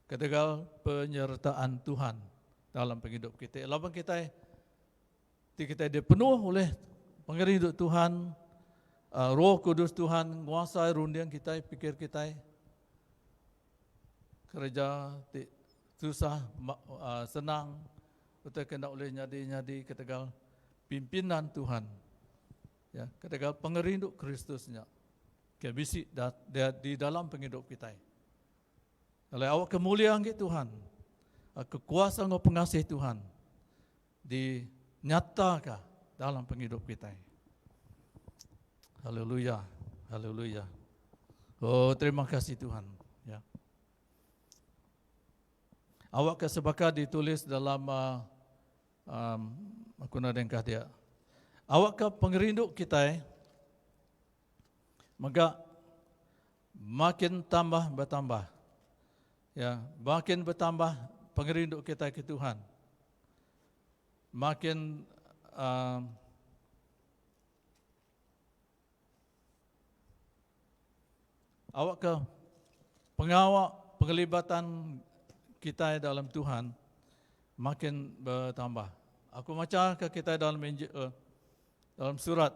C: Ketegal penyertaan Tuhan dalam penghidup kita. Laban kita ti kita dipenuh oleh pengerindu Tuhan, uh, Roh Kudus Tuhan nguasai runding kita, pikir kita. Kereja ti susah uh, senang utai kena oleh nyadi-nyadi ketegal pimpinan Tuhan. Ya, ketegal pengerindu Kristus nya ke bisi da, da, di dalam pengidup kitai. Lalu awak kemuliaan ke Tuhan, ah, kekuasaan enggau pengasih Tuhan dinyataka dalam pengidup kitai. Haleluya. Haleluya. Oh, terima kasih Tuhan. Ya. Awak ke sebaka ditulis dalam uh, Um, aku nak dengkah dia. Awak ke pengerindu kita mega makin tambah bertambah. Ya, makin bertambah pengerindu kita ke Tuhan. Makin um, awak ke pengawa penglibatan kita dalam Tuhan makin bertambah. Aku baca ke kita dalam Injil, uh, dalam surat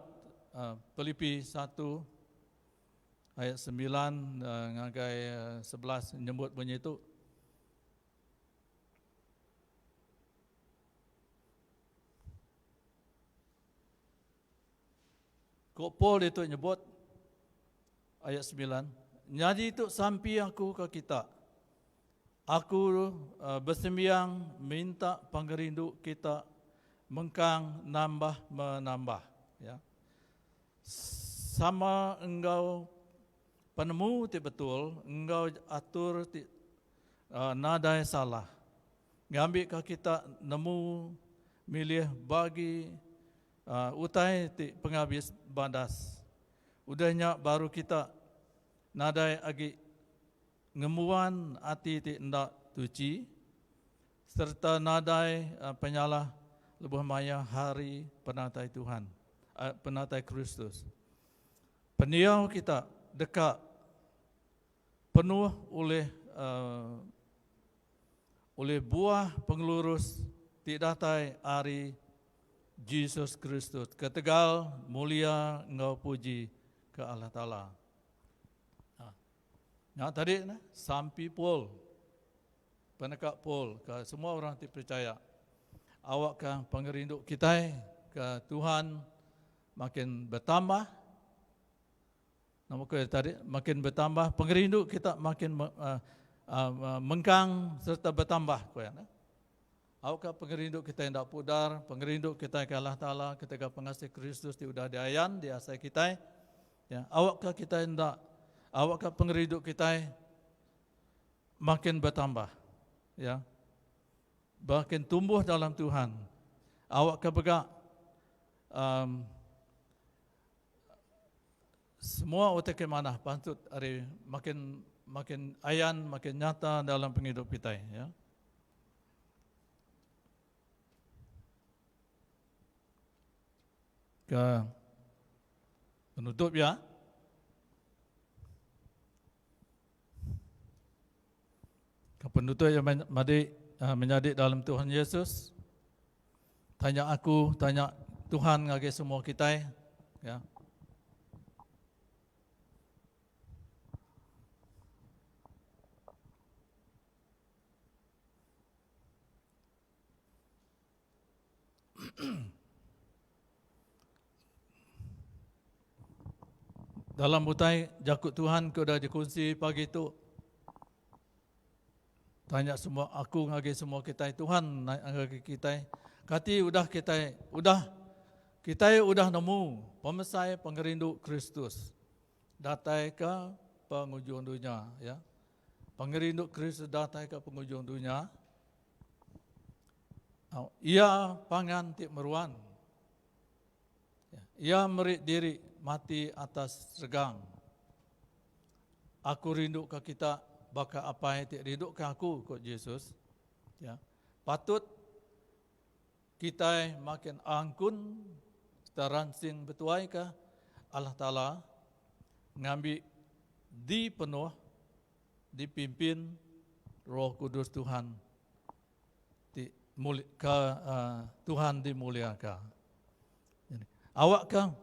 C: uh, Filipi 1 ayat 9 uh, ngagai uh, 11 nyebut bunyi itu. Ku Paul ditu nyebut ayat 9, Nyadi tu sampi aku ke kita. Aku uh, besembiang minta pengerindu kita mengkang nambah menambah. Ya. Sama enggau penemu ti betul, enggau atur ti uh, nadai salah. Ngambika kita nemu milih bagi. Utai ti pengabis badas. Udah nya baru kita nadai agi ngembuan ati ti enda tuchi sereta nadai penyalah lebuh maya hari penatai Tuhan, penatai Kristus. Pendiau kita deka penuh ulih ulih buah pengelurus ti datai ari Jesus Kristus ketegal mulia enggau puji ke Allah Taala. Ha. Nya tadi nah, sampi Paul. Peneka Paul ke semua orang ti percaya. Awakka pengerindu kitai ke Tuhan makin bertambah Nama ku iya tadi, makin betambah pengerindu kita makin uh, uh, mengkang sereta betambah ku iya. Awakka pengerindu kita enda pudar, pengerindu kita ke Allah Taala ketegal pengasih Kristus ti udah diayan di asai kitai. Ya, awakka kita enda awakka pengerindu kitai makin bertambah. Ya. Makin tumbuh dalam Tuhan. Awakka mega um, Semua utai ke manah patut ari makin makin ayan makin nyata dalam pengidup kitai ya. Ke penutup ya. Ke penutup ya madi eh, menyadi dalam Tuhan Yesus. Tanya aku, tanya Tuhan ngagai semua kitai. Ya. Dalam utai jaku Tuhan ke udah dikunsi pagi tu, Tanya semua aku ngagai semua kitai Tuhan ngagai kitai kati udah kitai udah kitai udah nemu pemesai pengerindu Kristus datai ke pengujung dunya ya. Pengerindu Kristus datai ke pengujung dunya. Iya pangan ti meruan. Ya. Iya meri diri mati atas regang. Aku rinduka kita baka Apai ti rinduka aku, ku Jesus. Ya. Patut kitai makin angkun sereta ransing betuaika Allah Taala ngambi dipenuh dipimpin Roh Kudus Tuhan ti ke Tuhan dimuliaka. Awakka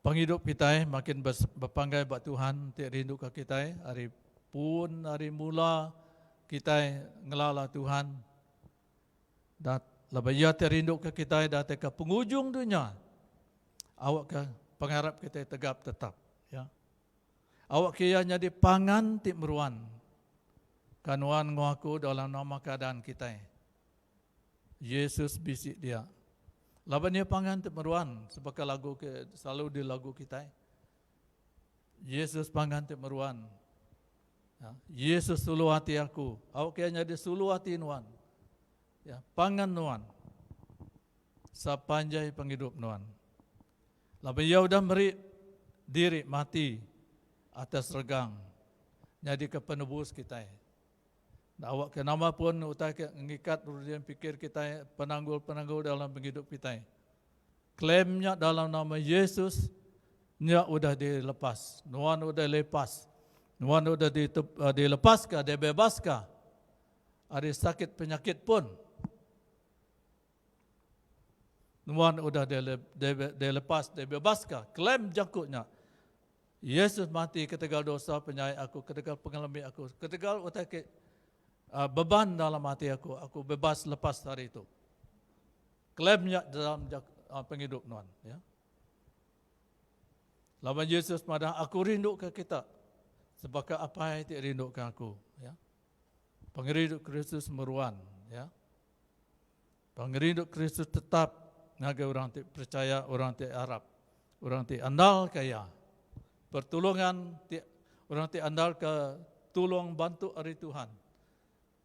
C: Pengidup kitai makin bepanggai ba Tuhan ti rinduka kitai ari pun ari mula kitai ngelala Tuhan dat laban iya ti rinduka kitai datai ke pengujung dunya awakka pengarap kitai tegap tetap ya. Awakka iya nyadi pangan ti meruan ka nuan enggau aku dalam nama keadaan kitai. Jesus bisi dia. Laban iya pangan ti meruan sebaka lagu ke selalu dilagu kitai. Jesus pangan ti meruan. Ya, Jesus sulu ati aku. Awak ke nyadi sulu ati nuan. Ya, pangan nuan. Sepanjai pengidup nuan. Laban iya udah meri diri mati atas regang nyadi ke penebus kitai. Awak ke nama pun utai ke ngikat runding pikir kitai penanggul-penanggul dalam pengidup kitai. Klaim nya dalam nama Yesus nya udah dilepas. Nuan udah lepas. Nuan udah eh, dilepaska, dibebaska ari sakit penyakit pun. Nuan udah dilepas, dibebaska. Klaim jaku nya. Yesus mati ketegal dosa penyai aku, ketegal pengelemi aku, ketegal utai ke uh, beban dalam hati aku, aku bebas lepas hari itu. Klaim nya dalam uh, penghidup nuan. Ya. Laban Yesus madah, aku rindu ke kita. Sebaka apai ti rindu ke aku. Ya. Pengerindu Kristus meruan. Ya. Pengerindu Kristus tetap ngagai orang ti percaya, orang ti arap, orang ti andalka iya. Pertulungan ti orang ti andalka tulung bantu ari Tuhan.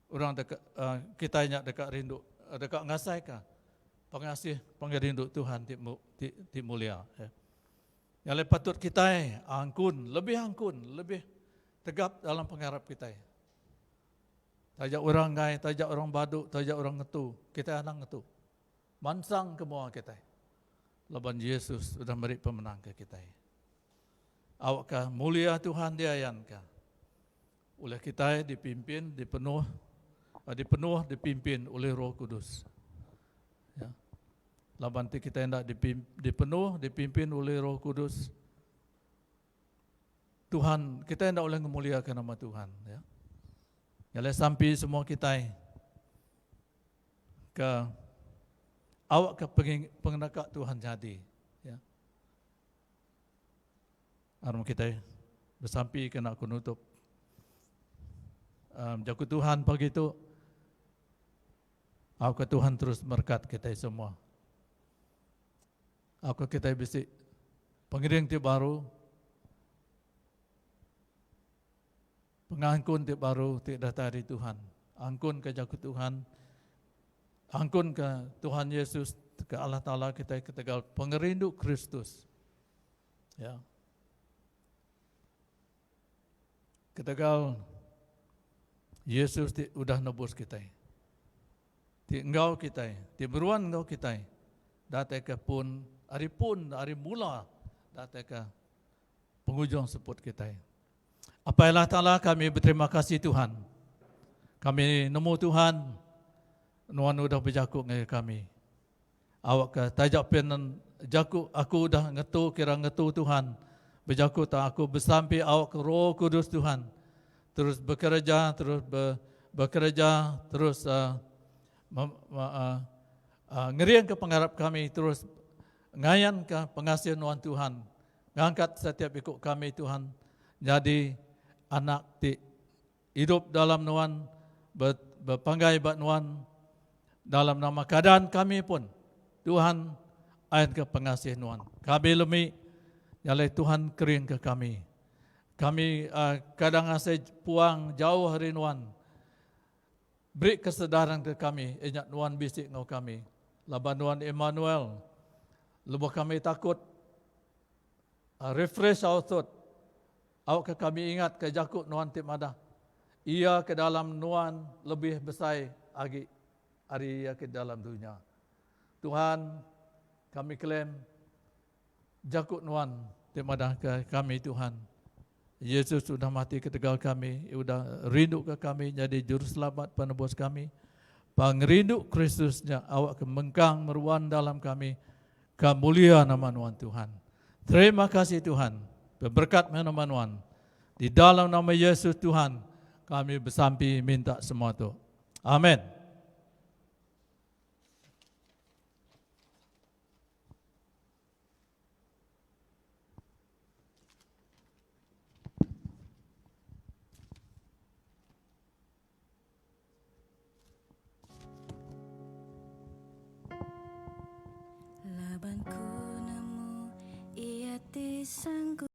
C: Orang deka uh, kitai nya deka rindu. deka ngasaika pengasih pengerindu Tuhan ti ti, ti mulia. Ya. Nyalai patut kitai angkun, lebih angkun, lebih tegap dalam pengarap kitai. Taja orang ngai, taja orang badu, taja orang ngetu, kitai anang ngetu. Mansang ke mua kitai. Laban Yesus udah meri pemenang ke kitai. Awakka mulia Tuhan diayanka. Ulih kitai dipimpin, dipenuh, eh, dipenuh, dipimpin oleh Roh Kudus. Ya. Laban ti kitai enda dipenuh, dipimpin oleh Roh Kudus, Tuhan, kitai enda ulih ngemuliaka nama Tuhan. Ya. Nyalai sampi semua kitai ke awak ke pengenaka Tuhan jadi. Ya. Aram kitai besampi kena aku nutup. Um, jaku Tuhan pagi tu awak ke Tuhan terus berkat kitai semua. Awakka kitai bisi pengiring ti baru, pengangkun ti baru ti datai ari Tuhan. Angkunka jaku Tuhan, angkunka Tuhan Yesus ke Allah Taala kitai ketegal pengerindu Kristus. Ya. Ketegal Yesus ti udah nebus kitai. Ti enggau kitai, ti beruan enggau kitai datai ke pun ari pun ari mula datai ke pengujung seput kitai. Apai Allah Taala kami beterima kasih Tuhan. Kami nemu Tuhan nuan udah bejaku ngagai kami. Awakka taja pen jaku aku udah ngetu kira ngetu Tuhan bejaku tang aku besampi awakka Roh Kudus Tuhan terus bekereja terus be, bekereja terus uh, me, me, uh, uh, ngeringka pengarap kami terus ngayanka pengasih nuan Tuhan ngangkat setiap iku kami Tuhan jadi anak ti Idup dalam nuan, bepanggai ba nuan, dalam nama keadaan kami pun, Tuhan ayanka pengasih nuan. Kami lemi, nyalai Tuhan keringka kami. Kami uh, kadang asai puang jauh ari nuan. Beri kesedaran ke kami, inya nuan bisi enggau kami. Laban nuan Emmanuel, lebuh kami takut, uh, refresh our thought, Awakka kami ingatka jaku Nuan ti madah, Iya ke dalam Nuan lebih besai agi ari iya ke dalam dunya. Tuhan, kami klaim jaku Nuan ti madahka kami Tuhan. Yesus udah mati ketegal kami, udah rinduka kami nyadi juruselamat penebus kami. Pengerindu Kristus nya awakka mengkang meruan dalam kami Ka mulia nama Nuan Tuhan. Terima kasih Tuhan. Beberkat meh nama Nuan. Di dalam nama Yesus Tuhan kami besampi minta semua tu. Amen.
D: Laban ku nemu iya ti sanggup.